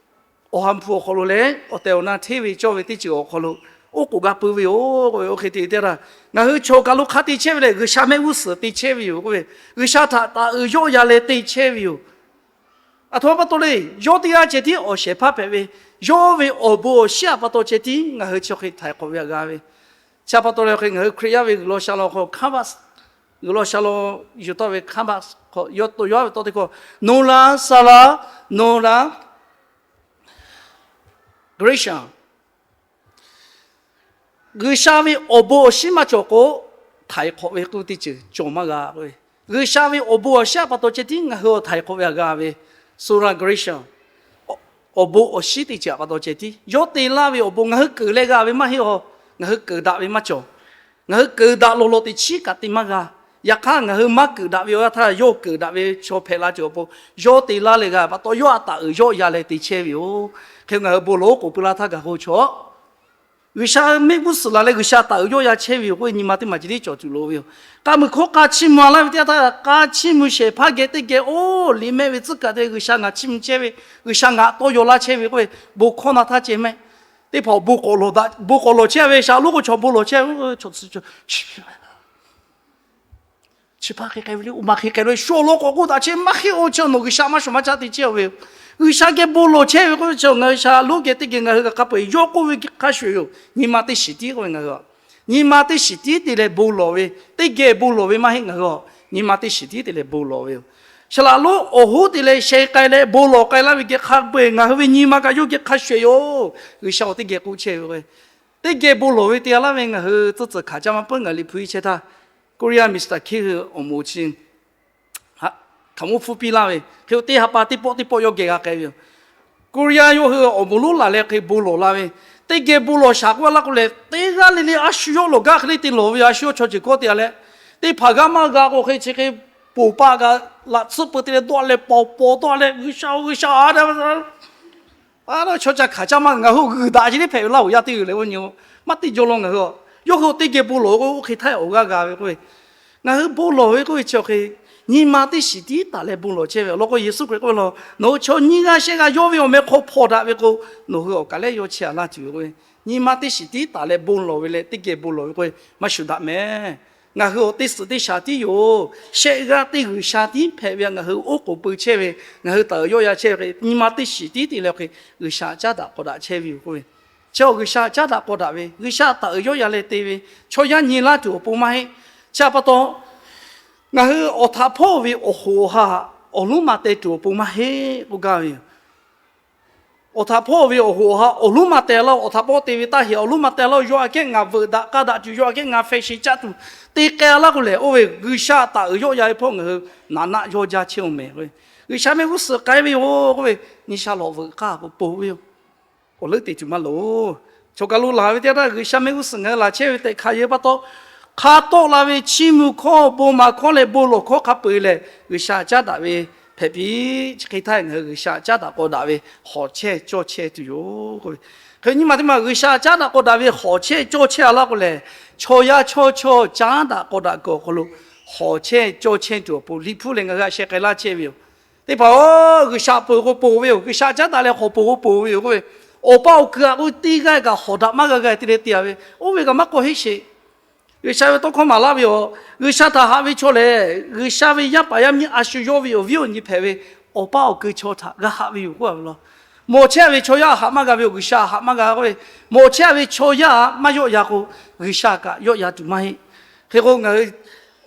awˬ ha hpu awˬ hk'aw lo leh awˬ tehˬ awˬ na hteˇ ve cawˇ ve teˇ ceuˬ awˬ hk'aw lo oˉ k'oˍ g'a pui ve yoˬ k'oˆ ve, oˇ hk'e te teˇ htaˇ, ngaˬ hui chaw kaˬ lo hk'a te chehˇ ve lehˬ, G'uiˬsha mehˆ g'uˇ suhˍ te chehˇ ve yoˬ k'oˆ ve, G'uiˬsha htaꞈ taˍ uiˍ yawˆ yan leh te chehˇ ve yoˬ. Aˬ htoꞈ ma pa taw le, yawˇ teˇ g'aˇ ceh tiˉ awˬ shehˍ hpaˇ hpehꞈ ve, yawˇ ve awˬ bon awˬ shinˉ aꞈ pa taw ceh tiˉ ngaˬ hui chi hk'e htaiˍ hk'awꞈ ve aꞈ g'a ve. Chi aꞈ pa taw leh hk'e ngaˬ hui Hkriꞈ yaˇ ve G'uiˬ law sha law hk'aw kanˉ baˆ, G'uiˬ law sha law yuˬ tawˆ ve kanˉ baˆ hk'aw yawˇ to yawˇ ve tawˇ teˇ hkawˇ, Nola Sala, Nola Gratia, G'uiˬsha ve awˬ bon awˬ shinˉ maˇ cawˬ k'o, htaiˍ hk'awꞈ ve k'oˆ teˇ ceuˬ cawˬ maˇ g'a k'oˆ ve, G'uiˬsha ve awˬ bon awˬ shinˉ aꞈ pa taw ceh tiˉ ngaˬ hui htaiˍ hk'awꞈ ve aꞈ g'a ve, Sola Gratia, awˬ bon awˬ shinˉ teˇ ceuˬ aꞈ pa taw ceh tiˉ yawˇ te laˇ ve awˬ bon ngaˬ hui keunˍ leh g'a ve maˇ heˆ-oˬ. Ngaˬ hui keunˍ daꞈ ve maˇ cawˬ. Ngaˬ hui keunˍ daꞈ lawˬ lawˬ teꞈ chiˉ kaꞈ te maˇ g'a. Yaꞈ hk'aˇ ngaˬ hui maˇ keunˍ daꞈ ve awˬ yanˇ htaˇ yawˇ keunˍ daꞈ ve chaw hpehꞈ la tuˬ awˬ pon, yawˇ te laˇ leh g'a pa taw yawˇ aꞈ taˍ uiˍ yawˆ yan leh te chehˇ ve yoˬ. Hk'e ngaˬ hui bon lawˬ oˉ k'oˍ pui laˇ htaˇ gaˬ k'o chaw G'uiˬsha mehˆ g'uˇ suhˍ laˬ leh G'uiˬsha taˍ uiˍ yawˆ yan chehˇ ve yoˬ k'oˆ ve nyi ma teˇ maˬ ceh tiˉ cawˬ tuˬ loˍ ve yoˬ. K'a muiˬ hkawˇ k'a chiˇ mvuh laˇ ve teˇ yanˇ htaˇ, k'a chiˇ mvuh shehˍ hpaˇ geh teˇ geh oˇ liꞈ mehˆ ve tcuhˉ kaꞈ te G'uiˬsha ngaˬ chiˇ mvuh chehˇ ve, G'uiˬsha ngaˬ tawˇ yaw laˇ chehˇ ve k'oˆ ve, bon hkawˇ na htaˇ ceh mehˆ. Teˇ hpaˍ bon k'awꞈ lawˬ chehˇ ve shaˍ loˉ k'o chaw bon lawˬ chehˇ, chi hpaˇ hk'e k'ai ve le, oˇ ma hk'e k'ai ve le, shu awˬ lawn k'awꞈ k'oˆ daꞈ chehˇ maˇ heˆ-oˬ. Chi nawˬ G'uiˬsha maˇ shawˍ maˇ caˇ te chehˇ-oˬ ve yoˬ. G'uiˬsha geh bon lawˬ chehˇ ve k'oˆ ve chi ngaˬ hui shaˍ loˉ geh teˇ geh ngaˬ hui g'a hk'a peu-eˬ yawˇ k'oˆ ve hk'a shuˍ yoˬ. Nyi ma teˇ shiˍ tiˉ k'oˆ ve ngaˬ hui a, nyi ma teˇ shiˍ tiˉ te leh bon lawˬ ve, teˇ geh bon lawˬ ve maˇ heˆ ngaˬ hui a, nyi ma teˇ shiˍ tiˉ te leh bon lawˬ ve yoˬ. Shaˍ laꞈ lonˉ awˬ hoˉ te leh sheh k'ai leh bon lawˬ k'ai laˇ ve geh hk'a peu-eˬ ngaˬ hui ve nyi ma kaꞈ yawˇ geh hk'a shuˍ yoˬ. G'uiˬsha awˬ teˇ geh k'oˆ chehˇ ve k'o, teˇ geh bon lawˬ ve te laˇ ve ngaˬ hui tcuhˇ tcuhˍ hkanˍ caˇ maˇ peuˬ. Ngaˬ liꞈ hpu iˉ chehˇ htaˇ, Korea Mister Kim hui awˬ moˍ chi hkaoˍmonˇ hpfuhˇ piˇ laˇ ve hk'e, teˇ ha pa teˇ pawˆ teˇ pawˆ yawˇ geh g'a k'ai ve yoˬ. Korea yawˇ hui awˬ moˍ lonˉ laˬ leh hk'e bon lawˬ la ve, teˇ geh bon lawˬ shaˍ k'oˆ laˇ k'o lehˬ, teˇ g'aˇ le le a shu yawˇ lawˬ gaˇ hk'e le te lawˬ ve yoˬ. A shu yawˇ chaw ceuˬ kawˇ te-a leh, teˇ hpaˍ g'aˇ maˇ g'a k'o hk'e chi hk'e poˬ pa g'a laꞈ tsuhˇ peu te leh dawˇ leh pawˬ pawˬ dawˇ leh G'uiˬsha-oˬ G'uiˬsha-aˬ, a, chaw ca hkanˍ caˇ maˇ. Ngaˬ hui g'uiˬ daꞈ ce teˇ hpehꞈ ve laˇ-oˬ, yaˇ teˇ g'uiˬ leh oˇ nyi maˇ teˇ jaw law. Ngaˬ hui yawˇ hui teˇ geh bon lawˬ k'o oˇ hk'e htaˇ awˬ g'aˇ g'a ve k'oˆ ve, ngaˬ hui bon lawˬ ve k'oˆ ve chi awˬ hk'e, nyi ma teˇ shiˍ tiˉ taˍ leh bon lawˬ chehˇ ve awˬ lawn k'o, Yeˍsuˆ Hkriꞈ k'oˆ ve law, nawˬ hui chaw nyiˇ g'aˇ shehˆ g'aˇ yawˇ ve awˬ meh hk'aw hpawnˬ daꞈ ve k'o, nawˬ hui awˬ kaˬ lehˉ yawˇ chehˇ-a laˇ tuˬ ve k'oˆ ve, Nyi ma teˇ shiˍ tiˉ taˍ leh bon lawˬ ve leh teˇ geh bon lawˬ ve k'o, maˇ shuˍ daꞈ mehˍ. Ngaˬ hui awˬ teˇ suhˍ teˇ shaˍ tiˉ yoˬ. Shehˆ g'aˇ teˇ G'uiˬsha tiˉ hpehꞈ ve htaꞈ ngaˬ hui oˉ k'oˍ pui chehˇ ve, ngaˬ hui taˍ uiˍ yawˆ yan chehˇ ve hk'e, nyi ma teˇ shiˍ tiˉ te leh hk'e G'uiˬsha caˉ daꞈ k'aw daꞈ chehˇ ve yoˬ k'oˆ ve. Chi awˬ G'uiˬsha caˉ daꞈ k'aw daꞈ ve, G'uiˬsha taˍ uiˍ yawˆ yan leh te ve, chaw yaˇ nyi laˇ tuˬ awˬ pon maˇ heˆ. Chi htaꞈ pa taw, ngaˬ hui awˬ htaꞈ hpawˇ ve awˬ hoꞈ awˬ ha awˬ lonˉ ma teh tuˬ awˬ pon maˇ heˆ k'oˆ gaˇ ve yoˬ. Awˬ htaꞈ hpawˇ ve awˬ hoꞈ awˬ ha awˬ lonˉ ma teh laˇ, awˬ htaꞈ hpawˇ te ve taˇ heꞈ awˬ lonˉ ma teh laˇ, yawˇ aꞈ kehˉ ngaˬ veuꞈ daꞈ k'aˇ daꞈ tuˬ, yawˇ aꞈ kehˉ ngaˬ fashion caˆ tuˬ te k'ai laˇ k'o lehˬ, oˇ ve G'uiˬsha taˍ uiˍ yawˆ yan ve hpawˇ ngaˬ hui naˍ naˆ yawˇ jaˇ chehˇ-oˬ mehˍ. G'uiˬsha mehˆ g'uˇ suhˍ k'ai ve yoˬ k'oˆ ve, nyi sha lawꞈ veuꞈ k'aˇ k'o po ve yoˬ. Awˬ leuˉ te tuˬ maˇ loˍ. Chaw kaˬ lo laˬ ve teˇ yanˇ htaˇ G'uiˬsha mehˆ g'uˇ suhˍ ngaˬ hui laˬ chehˇ ve tehꞈ hkanˍ yehˬ pa taw, hk'a tawˆ la ve chiˇ mvuh hkawˇ, bon ma hkawˇ leh bon lawˬ hkawˇ hk'a peu-eˬ lehˬ, G'uiˬsha caˉ daꞈ ve hpehꞈ piˇ. Chi hk'e htaˇ ngaˬ hui G'uiˬsha caˉ daꞈ k'aw daꞈ ve hawˍ chehˇ cawˇ chehˇ tuˬ yoˬ. Hk'e nyi ma teˇ ma G'uiˬsha caˉ daꞈ k'aw daꞈ ve hawˍ chehˇ cawˇ chehˇ a laˇ k'o lehˬ, chaw yaˇ chaw chaw caˉ daꞈ k'aw daꞈ kuiˬ awˬ hk'aw lo hawˍ chehˇ cawˇ chehˇ tuˬ awˬ pon Liꞈ hpu lehˬ ngaˬ hui a sheh k'ai laˇ chehˇ ve yoˬ. Teˇ hpaˍ-oˬ, G'uiˬsha peuˬ k'o ponˬ ve yoˬ. G'uiˬsha caˉ daꞈ leh hawˍ peuˬ k'o ponˬ ve yoˬ k'oˆ ve, awˬ pa awˬ kuiˬ htaꞈ k'o teˇ g'aˇ kaꞈ hawˍ daꞈ maˇ g'a g'a te leh te-a ve, oˇ ve kaꞈ maˇ k'awꞈ heˆ sheˍ. G'uiˬsha ve tawˇ hkawˇ maˍ laˇ ve yoˬ. G'uiˬsha htaꞈ haꞈ ve chaw lehˬ, G'uiˬsha ve yaˇ paˍ yaˇ miˇ a shu yawˇ ve awˬ viˉ awˬ nyi hpehꞈ ve, awˬ pa awˬ kuiˬ chaw htaꞈ g'a haꞈ ve yoˬ k'oˆ a ve law. Mawˬ chehˇ ve chaw yaˇ haꞈ maˇ g'a ve yoˬ. G'uiˬsha haꞈ maˇ g'a k'oˆ ve, mawˬ chehˇ ve chaw yaˇ maˇ yawˆ yan k'o, G'uiˬsha kaꞈ yawˆ yan tuˬ maˇ heˆ. Hk'e k'o ngaˬ hui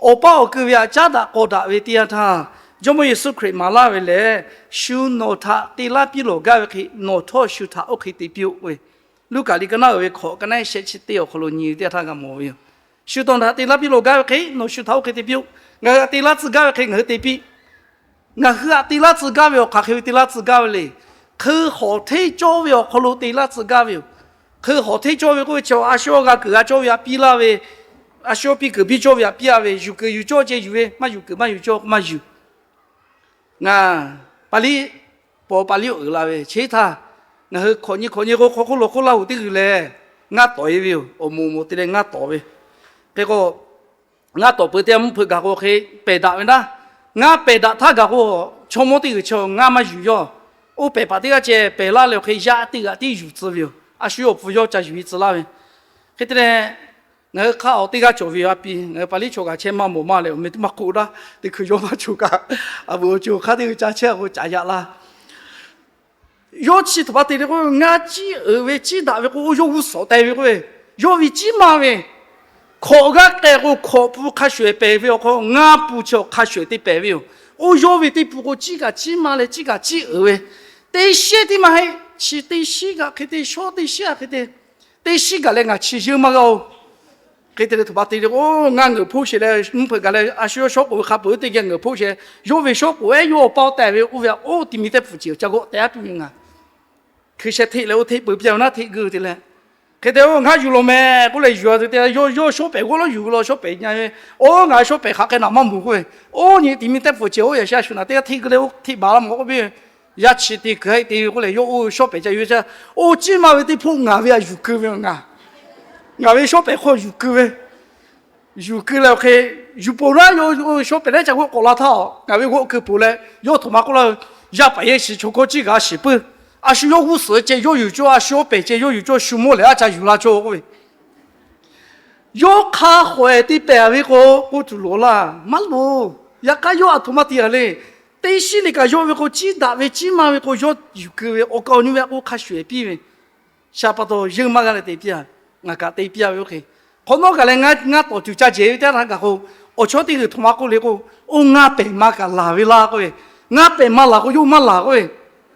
awˬ pa awˬ kuiˬ ve htaꞈ caˉ daꞈ k'aw daꞈ ve teˇ yanˇ htaˇ, Jawˇmawˇ Yeˍsuˆ Hkriꞈ maˍ laˇ ve lehˬ, shu nawˬ htaꞈ te laˇ piˇ lawˬ gaˇ ve hk'e nawˬ htawˇ shu htaꞈ oˇ hk'e te piˇ-oˆ ve, Luˉkaꞈ liꞈ ka naˉ uiˍ ve hkawꞈ ka naˉ shehˆ chi teˇ awˬ hk'aw lo nyi ve teˇ yanˇ htaˇ g'a mawˬ ve yoˬ. Shu nawˬ htaꞈ te laˇ piˇ lawˬ gaˇ ve hk'e nawˬ shu htaꞈ oˇ hk'e te piˇ-oˆ. Ngaˬ hui htaꞈ te laˇ tcuh gaˇ ve hk'e ngaˬ hui te piˇ. Ngaˬ hui htaꞈ te laˇ tcuh gaˇ ve awˬ hk'aˬ hk'e ve te laˇ tcuh gaˇ ve le. Hk'eu hawˍ hteˇ cawˇ ve awˬ hk'aw lo te laˇ tcuh gaˇ ve yoˬ. Hk'eu hawˍ hteˇ cawˇ ve k'oˆ ve chi a shu g'a kuiˬ g'a cawˇ ve htaꞈ piˇ laˇ ve, a shu piˇ kuiˬ piˇ cawˇ ve htaꞈ piˇ-a ve, yuˬ kuiˬ yuˬ cawˇ ceh yuˬ ve, maˇ yuˬ kuiˬ maˇ yuˬ cawˇ k'o maˇ yuˬ. Ngaˬ paˍ liˇ, paw paˍ liˇ uiˍ la ve chi htaˇ, ngaˬ hui hkawꞈ nyi hkawꞈ nyi k'o hk'aw hk'oˆ lo hk'oˆ Laˇ huˍ teˇ g'uiˬ lehˬ, ngaˇ tawˍ-e ve yoˬ. Awˬ moˍ moˍ te leh ngaˇ tawˍ ve. Hk'e k'o, ngaˇ tawˍ peuˬ teˇ g'aˇ mvuhˇ hpeuꞈ gaˬ k'o hk'e pehˬ daꞈ ve naˉ, ngaˇ pehˬ daꞈ htaˇ gaˬ k'o, chaw mawˇ teˇ g'uiˬ chi ngaˇ maˇ yuˬ yawˇ. Oˇ pehˬ paˍ teˇ g'aˇ ceh pehˬ laˇ leh awˬ hk'e yaˇ teˇ g'aˇ tiˉ yuˬ tcuh ve yoˬ. A shu yawˇ awˬ hpu yawˇ ca yuˬ-e tcuh laˇ ve. Hk'e te leh, ngaˬ hui hk'aˇ awˬ teˇ g'aˇ cawˬ ve yoˬ. A piˇ ngaˬ hui paˍ liˇ chaw g'aꞈ chehˇ maˇ mawˬ maˇ leh awˬ meh teˇ maˇ k'oˆ daˇ. Teˇ hkui yawˇ maˇ cawˬ kaꞈ, a vuˬ awˬ ceuˬ awˬ hk'aˇ teˇ g'aˇ ca chehˇ k'o caꞈ yaꞈ la. Yawˇ chi htaꞈ pa te leh k'o, ngaˇ ciˉ uiˍ ve ciˉ daꞈ ve k'o, oˇ yawˇ g'uˇ suhˍ teh ve k'oˆ ve, yawˇ ve ciˉ maˇ ve, hkawꞈ g'aˇ k'ehˬ k'o hkawꞈ hpu hk'a shuˍ-ehˍ pehˬ ve awˬ hk'aw ngaˇ pun chi awˬ hk'a shuˍ-ehˍ te pehˬ ve yoˬ. Oˇ yawˇ ve teˇ pun k'o ciˉ kaꞈ ciˉ maˇ leh ciˉ kaꞈ ciˉ uiˍ ve, teˇ shiˉ tiˉ maˇ heˆ. Chi teˇ shiˉ kaꞈ hk'e te, shawˉ teˇ shiˉ kaꞈ hk'e te, teˇ shiˉ gaˬ leh ngaˬ chi yeunˇ maˇ g'a-oˬ. Hk'e te leh htaꞈ pa te leh k'o, ngaˇ ngeuˍ hpoˆ sheˍ leh mvuhˇ hpeuꞈ gaˬ leh a shu yawˇ shawˉ k'oˍ ve hk'a peuˬ teˇ geh ngeuˍ hpoˆ sheˍ, yawˇ ve shawˉ k'oˍ ehˉ yawˇ awˬ pa-oˬ tehꞈ ve oˇ ve oˇ ti mi teˇ hpfuhˍ ceuˬ ca g'awˆ tehꞈ a piˇ ve ngaˬ hkui sheh hteˆ leh oˇ hteˆ peuˬ piˇ-a ve naˉ hteˆ geuˇ te leh, hk'e te-o ngaˇ yuˬ lawˬ mehˍ k'oˆ leh yuˬ-a te te, yawˇ yawˇ shawˉ pehˍ g'awˇ lawˉ yuˬ ve law shawˉ pehˍ nyi ve, oˇ ngaˬ shawˉ pehˍ hk'aˬ hk'e naˬ maˇ mawˬ k'oˆ ve, oˇ nyi ti mi teˇ hpfuhˍ ceuˬ oˇ yaꞈ sheh a shu naˬ teˇ g'aˇ hteˆ geuˇ leh oˇ hteˆ baˬ laˇ mawˬ k'oˆ piˇ ve, yaˇ chi te kuiˬ haꞈ te ve k'oˆ leh yawˇ oˇ shawˉ pehˍ ca yuˬ ve ca, oˇ ciˉ maˇ ve teˇ hpoˆ ngaˬ ve htaꞈ yuˬ keu ve ngaˬ, ngaˬ ve shawˉ pehˍ hk'aw yuˬ keu ve, yuˬ keu leh awˬ hk'e, yuˬ poˬ laˇ yawˇ shawˉ pehˍ lehˉ ca g'awˆ k'awꞈ la htaˇ, ngaˬ ve g'awˆ keu poˬ leh yawˇ htaꞈ ma k'oˆ laˇ ve, yaˇ paˍ yehˬ shiˍ chaw hkawˇ ciˉ g'a shiˍ puiˉ. A shu yawˇ g'uˇ suhˍ ceh yawˇ yuˬ cawˇ, a shu yawˇ pehˍ ceh yawˇ yuˬ cawˇ, shu mawˇ lehˬ a ca yuˬ la cawˇ k'oˆ ve, yawˇ hk'a hawˍ-ehˍ te pehˍ ve k'o, k'oˆ tuˬ loˍ laˇ maˇ loˍ. Yaꞈ hk'aˇ yawˇ a htoꞈ ma te-a le. Teˇ shiˉ le kaꞈ yawˇ ve k'o, ciˉ daꞈ ve ciˉ maˇ ve k'o, yawˇ yuˬ keu ve awˬ kaˍ awˬ nu ve a k'o hk'a shuˍ-ehˍ piˇ ve, shaˍ pa taw yeunˇ maˇ g'a leh te piˇ-a. Ngaˬ kaꞈ te piˇ-a ve oˇ hk'e, hk'awꞈ nawˉ gaˬ leh ngaˇ tawˍ tuˬ ca jehˬ ve teˇ yanˇ htaˇ gaˬ k'o, awˬ chawˇ teˇ g'uiˬ htoꞈ ma k'oˆ le k'o, oˇ ngaˇ pehˍ ma kaꞈ laˬ ve laˇ k'oˆ ve, ngaˇ pehˍ ma laˬ k'o yawˇ maˇ laˬ k'oˆ ve,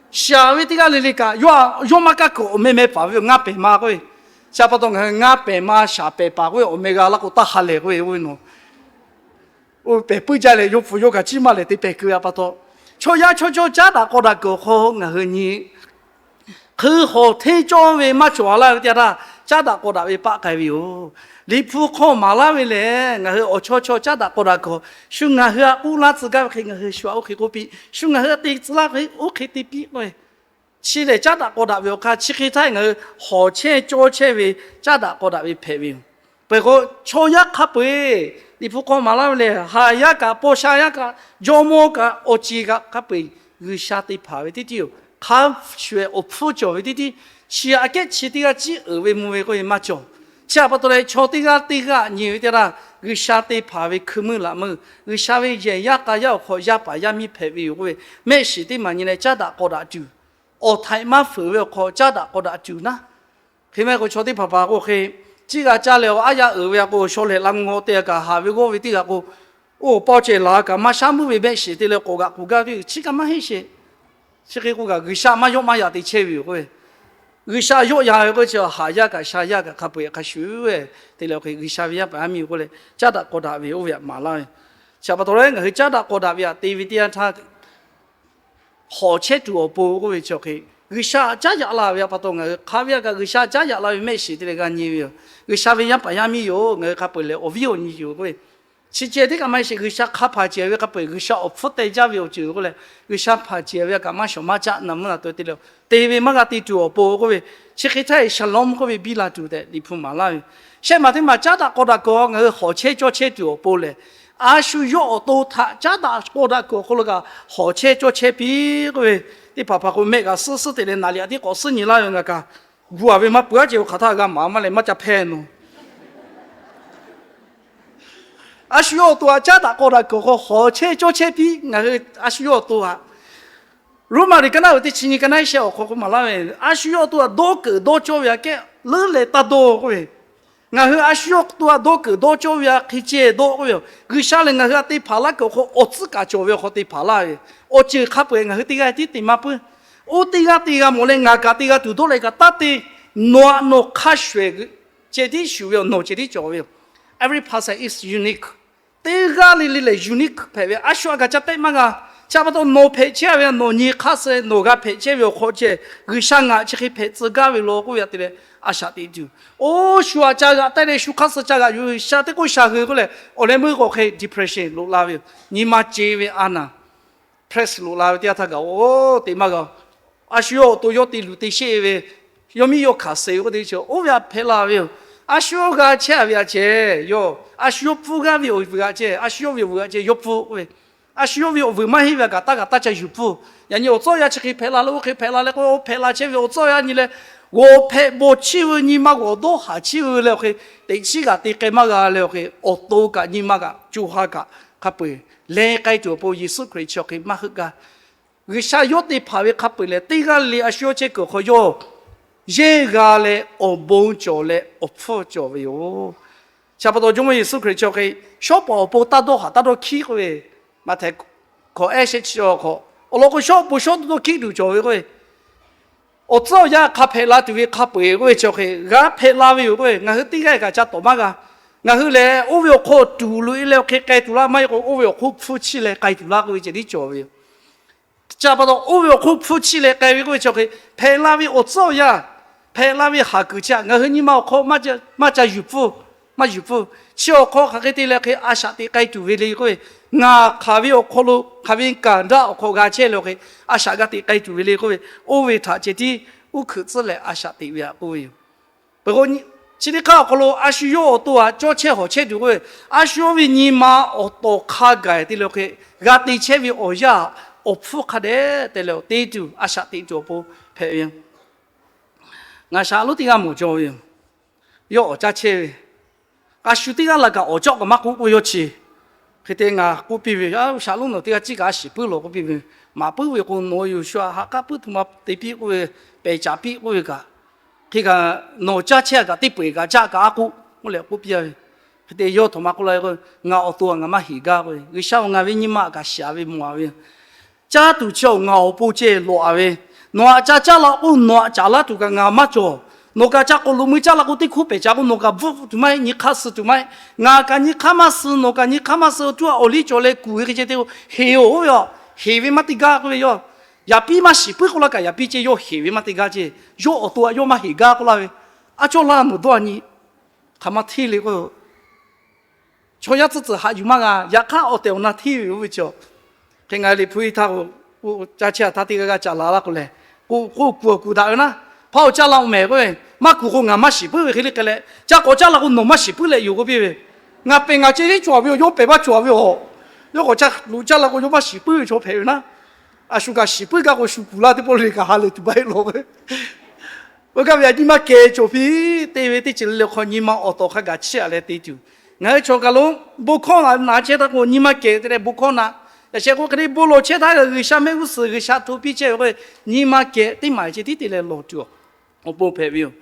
shaˍ ve teˇ g'aˇ le le kaꞈ yawˇ maˇ kaˇ kuiˬ awˬ meh meh paˍ ve ngaˇ pehˍ ma k'oˆ ve, shaˍ pa taw ngaˬ hui ngaˇ pehˍ ma shaˍ pehˍ paˍ k'oˆ ve awˬ meh g'a laˇ k'o taˇ ha lehˬ k'oˆ ve, oˇ ve nawˬ oˇ pehˬ puiˉ jaˇ leh yawˇ hpu yawˇ kaꞈ ciˉ maˇ lehˬ te pehˬ keu ve pa taw, chaw yaˇ chaw chaw caˉ daꞈ k'aw daꞈ kuiˬ awˬ hk'aw ngaˬ hui nyi hk'eu hawˍ hteˇ cawˇ ve maˇ cawˬ-a laˇ ve teˇ yanˇ htaˇ, caˉ daꞈ k'aw daꞈ ve paˆ k'ai ve yoˬ. Liꞈ hpu hk'aw maˍ laˇ ve lehˬ, ngaˬ hui awˬ chaw chaw caˉ daꞈ k'aw daꞈ kuiˬ, shu ngaˬ hui htaꞈ k'oˆ laˇ tcuh gaˇ ve hk'e ngaˬ hui shu htaꞈ oˇ hk'e k'oˆ piˇ, shu ngaˬ hui htaꞈ te tcuh laˇ hk'e oˇ hk'e te piˇ k'o, chi lehˬ caˉ daꞈ k'aw daꞈ ve awˬ hk'aˇ, chi hk'e htaˇ ngaˬ hui hawˍ chehˇ cawˇ chehˇ ve caˉ daꞈ k'aw daꞈ ve hpehꞈ ve yoˬ. Peuˬ k'o, chaw yaˇ hk'a peu-eˬ Liꞈ hpu hk'aw maˍ laˇ ve lehˬ, haˍ yaˇ kaꞈ, paw sha yaˇ kaꞈ, jawˇmawˇ kaꞈ, awˬ ceˬ kaꞈ hk'a peu-eˬ G'uiˬsha te hpanˍ ve teˇ tiˉ yoˬ. Hk'a shuˍ-ehˍ awˬ hpfuhˇ cawˬ ve teˇ tiˉ, Chi aꞈ kehˉ chi teˇ g'aˇ ciˉ uiˍ ve mvuh ve k'oˆ ve maˇ cawˬ. Chi htaꞈ pa taw leh chaw teˇ g'aˇ teˇ g'aˇ nyi ve teˇ g'aˇ, G'uiˬsha te hpanˍ ve hkui meuˇ laꞈ meuˇ, G'uiˬsha ve yehˬ yaˇ k'a yaˇ awˬ hk'aw yaˇ paˍ yaˇ miˇ hpehꞈ ve yoˬ k'oˆ ve, mehˆ shiˍ teˇ maˬ nyi leh caˉ daꞈ k'aw daꞈ tuˬ, awˬ htaiꞈ maˇ fuiˍ ve awˬ hk'aw caˉ daꞈ k'aw daꞈ tuˬ naˉ. Hk'e maˇ heˆ k'o chaw teˇ hpaˍ hpaˍ k'o hk'e, ciˉ g'a caˇ leh awˬ aˉ yaˇ uiˍ ve a k'o, shaw lehˬ la ngaw te kaꞈ haˍ ve g'awˇ ve teˇ g'aˇ k'o, oˇ paw cehˬ laˬ kaꞈ maˇ shaˉ mvuhˇ ve mehˆ shiˍ te leh k'awꞈ g'aꞈ k'oˬ gaˇ ve, chi kaꞈ maˇ heˆ sheˍ. Chi hk'e k'o kaꞈ G'uiˬsha maˇ yawˆ maˇ yaꞈ te chehˇ ve yoˬ k'o, G'uiˬsha yawˆ yan ve k'o chi haˍ yaˇ kaꞈ sha yaˇ kaꞈ hk'a peu-eˬ hk'a shuˍ te leh hk'e G'uiˬsha ve yaˇ paˍ yaˇ miˇ k'oˆ leh caˉ daꞈ k'aw daꞈ ve oˇ ve htaꞈ maˍ laˇ ve. Chi htaꞈ pa taw leh ngaˬ hui caˉ daꞈ k'aw daꞈ ve htaꞈ te ve teˇ yanˇ htaˇ, hawˍ chehˇ tuˬ awˬ pon k'oˆ ve chi hk'e, G'uiˬsha caˉ yaꞈ la ve htaꞈ pa taw ngaˬ hui hk'a ve a kaꞈ G'uiˬsha caˉ yaꞈ la ve mehˆ shiˍ te leh g'a nyi ve yoˬ. G'uiˬsha ve yaˇ paˍ yaˇ miˇ yoˬ, ngaˬ hui hk'a peu-eˬ lehˬ awˬ viˉ awˬ nyi yoˬ k'oˆ ve, chi ceh teˇ kaꞈ maˇ heˆ sheˍ. G'uiˬsha hk'a hpanˍ cehˬ ve hk'a peu-eˬ G'uiˬsha awˬ hpfuhˇ teh jaˇ ve awˬ ceuˬ k'oˆ leh, G'uiˬsha hpanˍ cehˬ ve a kaꞈ maˇ shawˍ maˇ caˆ naˍ mvuhˇ naˍ taweh te leh, te ve maˇ g'a te tuˬ awˬ pon k'oˆ ve, chi hk'e htaˇ shalom k'oˆ ve biˇ la tuˬ tehꞈ Liꞈ hpu maˍ laˇ ve. Shehˆ maˬ teˇ maˬ caˉ daꞈ k'aw daꞈ kuiˬ ngaˬ hui hawˍ chehˇ cawˇ chehˇ tuˬ awˬ pon lehˬ, a shu yawˇ awˬ to htaꞈ caˉ daꞈ k'aw daꞈ kuiˬ awˬ hk'aw lo kaꞈ hawˍ chehˇ cawˇ chehˇ piˇ k'oˆ ve, teˇ hpaˍ hpaˍ k'o mehˆ g'a suhˉ suhˉ te leh naˍ liꞈ a tiˉ k'awꞈ suhˉ nyi laˇ ve ngaˬ kaꞈ, gu a ve maˇ peuˬ a ceh hk'aˬ htaˇ g'a maˍ maˇ leh maˇ ca hpehˇ nawˬ. A shu yawˇ awˬ to htaꞈ caˉ daꞈ k'aw daꞈ kuiˬ awˬ hk'aw hawˍ chehˇ cawˇ chehˇ piˇ ngaˬ hui a shu yawˇ awˬ to htaꞈ Roˉmaꞈ liꞈ ka naˉ uiˍ teˇ chi nyi ka naˉ shehˆ awˬ hk'aw k'o maˍ laˇ ve, a shu yawˇ awˬ to htaꞈ dawˇ keunˍ dawˇ cawˇ ve aꞈ kehˉ leuˉ leh taˇ dawˇ k'oˆ ve, ngaˬ hui a shu yawˇ awˬ to htaꞈ dawˇ keunˍ dawˇ cawˇ ve aꞈ hk'e ceh dawˇ k'oˆ ve yoˬ. G'uiˬsha lehˬ ngaˬ hui htaꞈ te hpanˍ laˇ kuiˬ awˬ hk'aw awˬ tcuhˉ kaꞈ cawˬ ve awˬ hk'aw te hpanˍ laˇ ve, awˬ ceuˬ hk'a peu-eˬ ngaˬ hui teˇ g'aˇ tiˉ te maˇ puiˉ. Oˇ teˇ g'aˇ te g'a mawˬ leh ngaˬ kaꞈ te g'a tuˬ dawˇ leh kaꞈ taˇ te. Nawˬ htaꞈ nawˬ hk'a shuˍ shuˍ ceh tiˉ cawˬ ve yoˬ, nawˬ ceh tiˉ cawˬ ve yoˬ. Every person is unique. Teˇ g'aˇ le le lehˬ unique hpehꞈ ve, a shu a kaꞈ ca tehˆ maˇ g'a. Chi pa taw nawˬ hpehꞈ chehˇ ve, nawˬ nyi hk'aˇ suh nawˬ g'a hpehꞈ chehˇ ve awˬ hk'aw ceh, G'uiˬsha ngaˬ chi hk'e hpehꞈ tcuh gaˇ ve law k'oˆ ve aꞈ te leh, a shaꞈ teꞈ tuˬ, oˇ shu aꞈ ca g'aꞈ taˇ leh shu hk'aˇ suh ca g'aꞈ yuˬ ve sha teˇ k'oˆ sha hui k'oˆ leh, awˬ leh meuˇ k'awꞈ hk'e depression loꞈ la ve yoˬ. Nyi ma ce ve a naˍ press loꞈ la ve teˇ yanˇ htaˇ kaꞈ oˇ te maˇ g'a. A shu yawˇ awˬ to yawˇ te luˬ te sheˆ ve, yawˇ miˇ yawˇ hkanˍ suh ve k'oˆ te chi oˇ ve htaꞈ hpehꞈ la ve yoˬ. A shu yawˇ g'a chehˇ ve aꞈ ceh yoˬ. A shu yawˇ pfuhˇ g'aˇ ve awˬ vuiˬ aꞈ ceh, a shu yawˇ ve awˬ vuiˬ aꞈ ceh yawˇ pfuhˇ k'oˆ ve, a shu yawˇ ve awˬ vuiˬ maˇ heˆ ve aꞈ kaꞈ taˇ kaꞈ taˇ ca yuˬ pfuhˇ. Yaꞈ nyi awˬ tcuhˉ awˬ yanˇ chi hk'e hpehꞈ la leh oˇ hk'e hpehꞈ la leh k'o, hpehꞈ la chehˇ ve awˬ tcuhˉ awˬ yanˇ nyi leh, g'awˬ hpehꞈ bawˬ chiˇ veu nyi ma g'awˬ dawˇ haˍ chiˇ veu leh awˬ hk'e, teꞈ chiˉ kaꞈ te k'ai maˇ g'a leh awˬ hk'e, awˬ to kaꞈ nyi ma kaꞈ co ha kaꞈ hk'a peu-eˬ leh k'ai tuˬ awˬ pon Yeˍsuˆ Hkriꞈ chi awˬ hk'e maˇ heuˆ gaˇ. G'uiˬsha yawˇ te hpanˍ ve hk'a peu-eˬ lehˬ, teˇ g'aˇ le le a shu yawˇ chehˇ kuiˬ awˬ hk'aw yawˇ yehˇ g'a leh awˬ bon cawˬ leh awˬ hpfuhˇ cawˬ ve yoˬ. Chi pa taw Jawˇmawˇ Yeˍsuˆ Hkriꞈ chi awˬ hk'e, shawˉ pawˍ awˬ pon taˇ dawˇ haˍ taˇ dawˇ hkiˉ k'oˆ ve, Maꞈhtehˍ hkawꞈ ehˉ shehˆ chi awˬ hk'aw awˬ lawn k'o, shawˉ pawˍ shawˉ dawˇ dawˇ hkiˉ tuˬ cawˬ ve k'oˆ ve, awˬ tcuhˉ awˬ yanˇ hk'a hpehꞈ la tuˬ ve hk'a peu-eˬ k'oˆ ve chi awˬ hk'e g'a hpehꞈ la ve yoˬ k'oˆ ve, ngaˬ hui teˇ g'aˇ kaꞈ ca tawˍ maˇ g'a. Ngaˬ hui lehˬ oˇ ve awˬ hk'aw tuˍ loꞈ e leh awˬ hk'e k'ai tuˬ laˇ maˇ heˆ k'o, oˇ ve awˬ hk'oˆ hpfuhˇ chiˇ leh k'ai tuˬ laˇ k'oˆ ve ceh tiˉ cawˬ ve yoˬ. Chi pa taw oˇ ve awˬ hk'oˆ hpfuhˇ chiˇ leh k'ai ve k'oˆ ve chi awˬ hk'e, hpehꞈ la ve awˬ tcuhˉ awˬ yanˇ, hpehꞈ la ve haˍ kuiˬ chi htaꞈ ngaˬ hui nyi ma awˬ hk'aw maˇ ca yuˬ pfuhˇ, maˇ yuˬ pfuhˇ. Chi awˬ hk'aw hk'aˬ hk'e te leh hk'e a shaꞈ teꞈ k'ai tuˬ ve le k'oˆ ve, ngaˬ hk'aˬ ve awˬ hk'aw lo hk'aˬ ve kanˍ daˆ awˬ hk'aw g'a chehˇ leh awˬ hk'e a shaꞈ g'a teꞈ k'ai tuˬ ve le k'oˆ ve, oˇ ve htaꞈ ceh tiˉ uˉ hkuiꞈ tcuhˉ leh a shaꞈ teꞈ ve aꞈ k'oˆ ve yoˬ. Peuˬ k'o, chi teˇ hk'aˇ awˬ hk'aw lo a shu yawˇ awˬ to htaꞈ cawˇ chehˇ hawˍ chehˇ tuˬ k'oˆ ve, a shu yawˇ ve nyi ma awˬ tawˍ hk'a gaˬ te leh awˬ hk'e g'a te chehˇ ve awˬ yanˇ, awˬ hpfuhˇ hk'a dehꞈ te leh awˬ te tuˬ a shaꞈ teꞈ tuˬ awˬ pon hpehꞈ ve yoˬ. Ngaˬ shaꞈ lonˉ teˇ g'aˇ mawˬ jaw ve yoˬ. Yawˇ awˬ caˇ chehˇ ve, a shu teˇ g'aˇ la kaꞈ awˬ cawˇ kaꞈ maˇ k'oˆ k'oˆ ve yawˇ chi hk'e te ngaˬ k'oˆ piˇ ve, Shaˍlonˉ nawˬ teˇ g'aˇ ciˉ kaꞈ a shiˍ puiˉ lawˬ k'oˆ piˇ ve, maˍ puiˉ ve k'o nawˬ yoˬ shu a ha k'aˉ puiˉ htoꞈ ma te piˇ k'oˆ ve, pehˬ caˍ piˇ k'oˆ ve kaꞈ, hk'e kaꞈ nawˬ caˇ chehˇ a kaꞈ teˇ peu-eˬ kaꞈ caˇ kaꞈ a k'oˆ k'oˆ leh k'oˆ piˇ a ve. Hk'e te yawˇ htoꞈ ma k'oˆ la ve k'o, Ngaˬ awˬ to a ngaˬ maˇ heˍ gaˇ k'oˆ ve, G'uiˬsha-oˬ, ngaˬ ve nyi ma kaꞈ shiˍ a ve mawˬ a ve yoˬ. Caˇ tuˬ chi awˬ ngaˬ awˬ pon ceh lawꞈ a ve, nawˬ aꞈ ca caˇ la k'o nawˬ aꞈ caˍ laˇ tuˬ kaꞈ ngaˬ maˇ cawˬ. Nawˬ kaꞈ ca k'awꞈ loꞈ mui caˇ la k'o teˇ hkuˇ pehˬ caˍ k'o nawˬ kaꞈ bvuhˆ tuˬ maˇ heˆ, nyi hk'aˇ suh tuˬ maˇ heˆ. Ngaˬ kaꞈ nyi hk'aˇ maˇ suh, nawˬ kaꞈ nyi hk'aˇ maˇ suh, oˇ cuˇ a awˬ liˇ cawˬ leh kuˬ ve hk'e ceh te-o, heˍ-oˬ oˇ ve a, heˍ ve maˇ te gaˇ k'oˆ ve yoˬ. Yaꞈ piˇ maˇ shiˍ puiˉ k'oˆ laˇ kaꞈ yaꞈ piˇ ceh yawˇ heˍ ve maˇ te gaˇ ceh, yawˇ awˬ to a yawˇ maˇ heˍ gaˇ k'oˆ laˇ ve, a cawˇ laˇ nawˬ dawˇ a nyi hk'aˬ ma hteˇ le k'o, chaw yaˇ tcuhˉ tcuhˬ haꞈ yuˬ maˇ g'a. Yaꞈ hk'aˇ awˬ tehˬ awˬ na hteˇ ve oˇ ve chi, hk'e ngaˬ liꞈ hpu iˉ htaˇ k'o, caˇ chehˇ a htaˇ teˇ g'aˇ g'aˇ ca la laˇ k'o lehˬ, k'oˆ kuˬ awˬ kuˬ daꞈ ve naˉ, hpaˇ-oˬ, caˇ la-oˬ mehˍ k'oˆ ve, maˇ kuˬ k'o ngaˬ maˇ shiˍ puiˉ ve hk'e le k'ai leh, ca k'awꞈ caˇ la k'o nawˬ maˇ shiˍ puiˉ leh yoˬ k'oˆ piˇ ve, ngaˬ pehˬ ngaˬ ceh tiˉ cawˬ ve yoˬ, yawˇ pehˬ maˇ cawˬ ve yoˬ. Yawˇ k'awꞈ ca loꞈ caˇ la k'o yawˇ maˇ shiˍ puiˉ ve chaw hpehꞈ ve naˉ, a shu kaꞈ shiˍ puiˉ gaˇ k'o shu kuˬ laˇ teˇ pawˆ le kaꞈ ha lehˬ tuˬ maˇ heˆ law k'o Oˇ kaˇ ve htaꞈ nyi ma kehˬ cawˬ piˇ te ve teˇ ceuˬ le le hk'aw nyi ma awˬ tawˍ hk'a gaˬ chiˇ aꞈ leh te tuˬ. Ngaˬ hui chaw kaˬ lo bon hkawˇ naꞈ chehˇ htaˇ k'o, nyi ma kehˬ te leh bon hkawˇ naꞈ. Yaꞈ sheh k'o, hk'e te bon lawˬ chehˇ htaˇ, G'uiˬsha mehˆ g'uˇ suhˍ G'uiˬsha hto piˇ chehˇ ve k'o, nyi ma kehˬ teˇ maˬ ceh tiˉ te leh lawˬ tuˬ awˬ pon hpehꞈ ve yoˬ.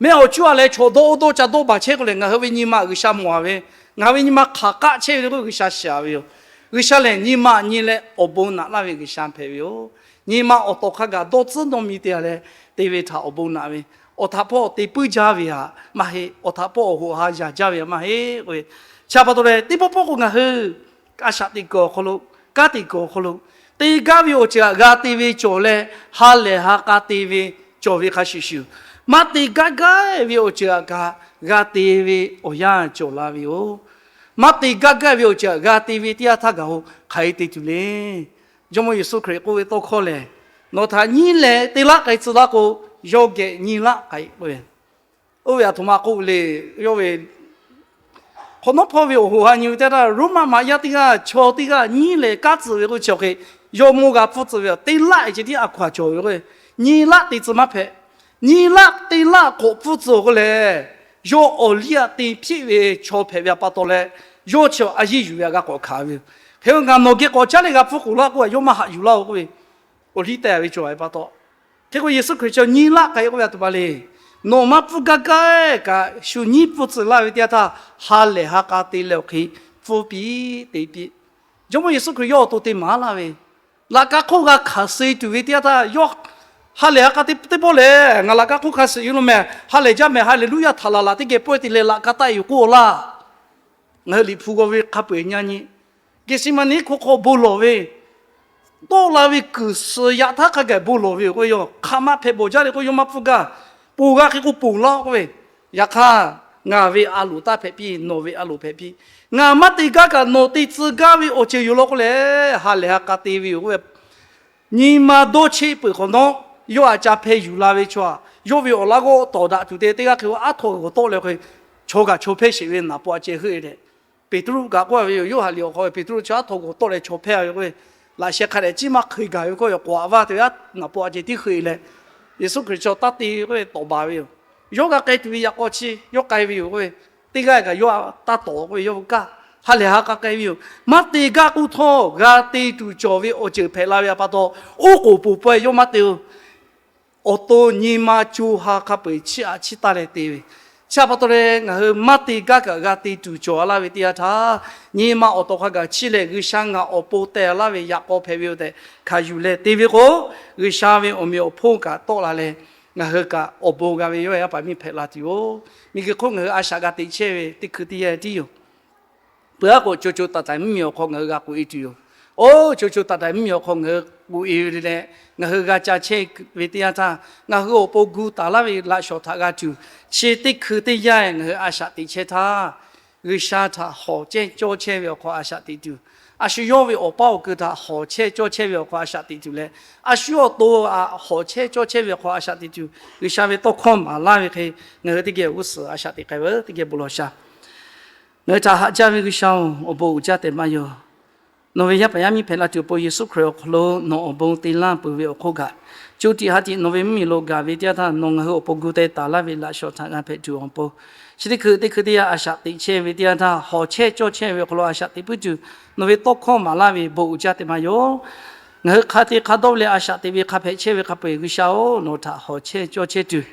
Mehˆ awˬ cuˇ aꞈ leh chaw dawˇ oˇ dawˇ ca dawˇ baˬ chehˇ k'o lehˬ, ngaˬ hui ve nyi ma G'uiˬsha mawˬ a ve, ngaˬ hui ve nyi ma hk'aˬ k'aˆ chehˇ ve le k'o, G'uiˬsha shiˍ a ve yoˬ. G'uiˬsha lehˬ, nyi ma nyi leh awˬ bon naꞈ laˇ ve G'uiˬsha hpehꞈ ve yoˬ. Nyi ma awˬ tawˍ hk'a gaˬ dawˇ tcuhˉ dawˇ mi te a leh, te ve htaꞈ awˬ bon naꞈ ve, awˬ htaꞈ hpawˇ te puiˉ jaˇ ve htaꞈ maˇ heˆ. Awˬ htaꞈ hpawˇ awˬ hoꞈ ha yaˍ jaˇ ve htaꞈ maˇ heˆ k'oˆ ve. Chi pa taw leh, teˇ pawˆ pawˆ k'o ngaˬ hui a shaꞈ teꞈ kuiˬ awˬ hk'aw lo, kanˉ te kuiˬ awˬ hk'aw lo, te gaˇ ve awˬ ceuˬ htaꞈ g'a te ve cawˬ leh, ha lehˬ ha k'a te ve cawˬ ve hk'a shuˍ shuˍ, maˇ te gaˇ gaˇ ve awˬ ceuˬ htaꞈ kaꞈ g'a te ve awˬ yanˇ cawˬ la ve yoˬ. Maˇ te gaˇ gaˇ ve awˬ ceuˬ htaꞈ g'a te ve teˇ yanˇ htaˇ gaˬ-o, hk'aˬ hk'e te tuˬ le. Jawˇmawˇ Yeˍsuˆ Hkriꞈ k'oˆ ve tawˇ hkawˇ lehˬ, nawˬ htaꞈ nyiˇ lehˬ te laˆ k'ai tcuh laˇ k'o, yawˇ geh nyiˇ laˆ k'ai k'oˆ ve. Oˇ ve aˬ htoꞈ ma k'oˆ le. Yawˇ ve hk'awꞈ nawˉ hpawˇ ve awˬ hoꞈ ha nyi ve teˇ htaˇ, Roˉmaꞈ maꞈ yaˇ teˇ g'aˇ chaw teˇ g'aˇ nyiˇ lehˬ kanˉ tcuh ve k'oˆ chi awˬ hk'e, yawˇ mawˇ g'a pfuhˇ tcuh ve teˇ laˆ ceh tiˉ a hkaw-anˬ cawˬ ve k'o, nyiˇ laˆ te tcuh maˇ hpehꞈ. Nyiˇ laˆ teˇ laˆ k'awꞈ pfuhˇ tcuh k'oˆ lehˬ, yawˇ awˬ liˇ aꞈ te hpiˆ ve chaw hpehꞈ ve pa taw leh, yawˇ chi a yiˇ yuˬ ve htaꞈ g'a k'awꞈ hkanˍ ve yoˬ. Hk'e k'o, ngaˬ nawˬ geh k'awꞈ caˉ leh g'a pfuhˇ k'oˍ laˇ k'oˆ, yawˇ maˇ haꞈ yuˬ laˇ-o k'oˆ ve, awˬ liˇ teh ve cawˬ ve pa taw. Hk'e k'o, Yeˍsuˆ Hkriꞈ chi nyiˇ laˆ k'ai k'oˆ ve aˬ htoꞈ ma le. Nawˬ maˇ pfuhˇ gaˇ gaˇ kaꞈ, shu nyiˉ pfuhˇ tcuh laˇ ve teˇ yanˇ htaˇ, ha lehˬ ha k'a te leh awˬ hk'e pfuhˇ piˇ te piˇ. Jawˇmawˇ Yeˍsuˆ Hkriꞈ yawˇ awˬ to te maˍ laˇ ve, laꞈ ka hk'oˆ g'a hkanˍ suh tuˬ ve teˇ yanˇ htaˇ, yawˇ ha lehˬ ha k'a te teˇ pawˆ lehˬ, ngaˬ laꞈ ka hk'oˆ hkanˍ suh yoˬ lo mehˬ, ha lehˬ jaˇ mehˬ, Haˍleˍluˇyaˇ htaˍ laˬ laˬ teˇ geh pawehˇ te leh laꞈ ka taˆ-e yoˬ k'oˆ-a laˇ. Ngaˬ hui Liꞈ hpu g'aw ve hk'a peu-eˬ nyi nyi, Geˍseˍmaˍneˍ hk'oˆ hk'aw bon lawˬ ve, tawˆ la ve kuiˬ suhˍ yaꞈ htaˇ hk'a gaˬ bon lawˬ ve yoˬ k'oˆ ve, yawˇ hk'aˬ ma hpehꞈ bawˬ jaˇ le k'o, yawˇ maˇ pfuhˇ gaˇ. Ponˬ g'a hk'e k'o ponˬ laˇ k'oˆ ve, yaꞈ hk'aˇ, ngaˬ ve a loˍ taˇ hpehꞈ piˇ, nawˬ ve a loˍ hpehꞈ piˇ. Ngaˬ maˇ te gaˇ kaꞈ nawˬ te tcuh gaˇ ve awˬ ceuˬ yoˬ law k'oˆ leh, ha lehˬ ha k'a te ve yoˬ k'oˆ ve, nyi ma dawˇ cheˆ peuˬ hk'awꞈ nawˉ, yawˇ aꞈ ca hpeh yuˬ la ve chaw aꞈ, yawˇ ve awˬ laˇ g'awˇ tawˍ daꞈ tuˬ te teˇ g'aˇ hk'e k'o, aˉ htaw g'awˬ tawˆ leh hk'e, chaw kaꞈ chaw hpehˇ sheˍ ve naˍ paw aꞈ ceh heuˆ-e leh, Peˍtruˆ kaꞈ k'oˆ ve yoˬ. Yoˇhanˬ liꞈ awˬ hk'aw Peˍtruˆ chi aˉ htaw g'awˬ tawˆ leh chaw hpehˇ ve k'oˆ ve, laꞈ sheh hk'a dehꞈ ciˉ maˇ hk'e gaˬ ve k'oˆ ve, k'awꞈ a vaˇ te ve aˉ naˍ paw aꞈ ceh tiˉ heuˆ-e leh, Yeˍsuˆ Hkriꞈ chaw taˇ te k'oˆ ve tawˍ baˬ ve yoˬ. Yawˇ g'a k'ai tuˬ ve yaꞈ k'aw chi yawˇ k'ai ve yoˬ k'oˆ ve, teˇ g'aˇ kaꞈ yawˇ taˇ tawˍ k'oˆ ve, yawˇ kaˇ ha lehˬ ha k'a k'ai ve yoˬ. Maˇ te gaˇ k'oˆ htawˇ, g'a te tuˬ cawˬ ve awˬ ceuˬ hpehꞈ la ve pa taw, oˉ k'oˍ pon pawehˇ yawˇ maˇ te-o. Awˬ to nyi ma co ha hk'a peu-eˬ chiˇ aꞈ chiˇ taˇ leh te ve. Chi pa taw leh, ngaˬ hui maˇ te gaˇ kaꞈ g'a te tuˬ cawˬ laˇ ve teˇ yanˇ htaˇ, nyi ma awˬ tawˍ hk'a gaˬ chiˇ leh, G'uiˬsha ngaˬ awˬ pon teh laˇ ve yaꞈ k'aw hpehꞈ ve yoˬ tehꞈ hkanˍ yuˬ leh te ve k'o, G'uiˬsha ve awˬ meꞈ awˬ hponˇ kaꞈ tawˆ la leh, ngaˬ hui kaꞈ awˬ bon g'a ve yawˇ yaˇ paˍ miˇ hpehꞈ la tuˬ yoˬ. Miˬguiˬ hk'oˆ ngaˬ hui a shaꞈ g'a teꞈ chehˇ ve teˇ hkui teˇ yanˇ tiˉ yoˬ. Peuˬ aˉ k'o, co co taiˍ taiˍ mvuhˇmiˬ awˬ hk'aw ngaˬ hui g'a k'oꞈ-e tuˬ yoˬ. Oˇ, co co taiˍ taiˍ mvuhˇmiˬ awˬ hk'aw ngaˬ hui k'oꞈ-e ve leh, ngaˬ hui g'a ca chehˇ ve teˇ yanˇ htaˇ, ngaˬ hui awˬ pon gu taˍ laˇ ve laꞈ shawˍ htaꞈ g'a tuˬ, chi teˇ hkui teˇ yanˇ ngaˬ hui a shaꞈ teꞈ chehˇ htaˇ, G'uiˬsha htaꞈ hawˍ chehˇ cawˇ chehˇ ve awˬ hk'aw a shaꞈ teꞈ tuˬ, a shu yawˇ ve awˬ paˇ awˬ keu htaꞈ hawˍ chehˇ cawˇ chehˇ ve awˬ hk'aw a shaꞈ teꞈ tuˬ leh, a shu awˬ to aꞈ hawˍ chehˇ cawˇ chehˇ ve awˬ hk'aw a shaꞈ teꞈ tuˬ, G'uiˬsha ve tawˇ hkawˇ maˍ laˇ ve hk'e, ngaˬ hui teˇ geh g'uˇ suhˍ a shaꞈ teꞈ k'ai ve teˇ geh bon lawˬ shaˍ. Ngaˬ hui htaꞈ haꞈ jaˇ ve G'uiˬsha-oˬ, awˬ bon uiˍ jaˇ tehꞈ maˇ yaw. Nawˬ ve yaˇ paˍ yaˇ miˇ hpehꞈ la tuˬ awˬ pon Yeˍsuˆ Hkriꞈ awˬ hk'aw lo nawˬ awˬ bon te laˇ peuˬ ve awˬ hk'oˆ kaꞈ, co tiꞈ ha tiꞈ nawˬ ve mvuhˇmiˬ lo gaˬ ve teˇ yanˇ htaˇ, nawˬ ngaˬ hui awˬ pon gu teh taˍ laˇ ve laꞈ shawˍ htaꞈ g'a hpehꞈ tuˬ awˬ pon, chi teˇ hkui teˇ hkui teˇ yanˇ a shaꞈ teꞈ chehˇ ve teˇ yanˇ htaˇ, hawˍ chehˇ cawˇ chehˇ ve awˬ hk'aw lo a shaꞈ teꞈ puiˉ tuˬ, nawˬ ve tawˇ hkawˇ maˍ laˇ ve bon uiˍ jaˇ tehꞈ maˇ yaw. Ngaˬ hui hk'a te hk'a dawˇ leh a shaꞈ teꞈ ve hk'a hpehꞈ chehˇ ve hk'a peu-eˬ G'uiˬsha-oˬ, nawˬ htaꞈ hawˍ chehˇ cawˇ chehˇ tuˬ,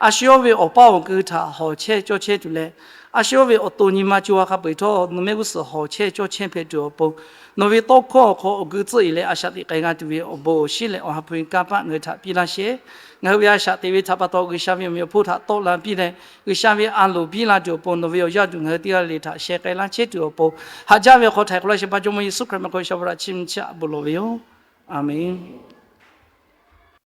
a shu yawˇ ve awˬ paˇ awˬ keu htaꞈ hawˍ chehˇ cawˇ chehˇ tuˬ leh, a shu yawˇ ve awˬ to nyi ma co ha hk'a peu-eˬ htawˇ nawˬ mehˆ g'uˇ suhˍ hawˍ chehˇ cawˇ chehˇ hpehꞈ tuˬ awˬ pon, nawˬ ve tawˇ hkawˇ awˬ hk'aw awˬ gu tcuhˆ-e leh a shaꞈ teꞈ k'ai g'a tuˬ ve awˬ bon awˬ shinˉ leh awˬ ha hpu ve kanˇ paˆ ngaˬ hui htaꞈ piˇ laˇ sheˍ. Ngaˬ hui ve a shaꞈ teꞈ ve htaꞈ pa taw G'uiˬsha ve awˬ meꞈ awˬ hponˇ htaꞈ tawˆ la piˇ leh, G'uiˬsha ve a loˍ biˇ la tuˬ awˬ pon nawˬ ve awˬ yaˇ tuˬ ngaˬ hui teˇ g'aˇ le le htaꞈ sheh k'ai laˇ chehˇ tuˬ awˬ pon, haꞈ jaˇ ve awˬ hk'aw htaiˍ hk'aw laˇ shehˍ hpaˇ Jawˇmawˇ Yeˍsuˆ Hkriꞈ meh hk'aw shaˍ baˬ htaꞈ chiˇ mvuh chiˇ aꞈ bon lawˬ ve yoˬ. A menˬ.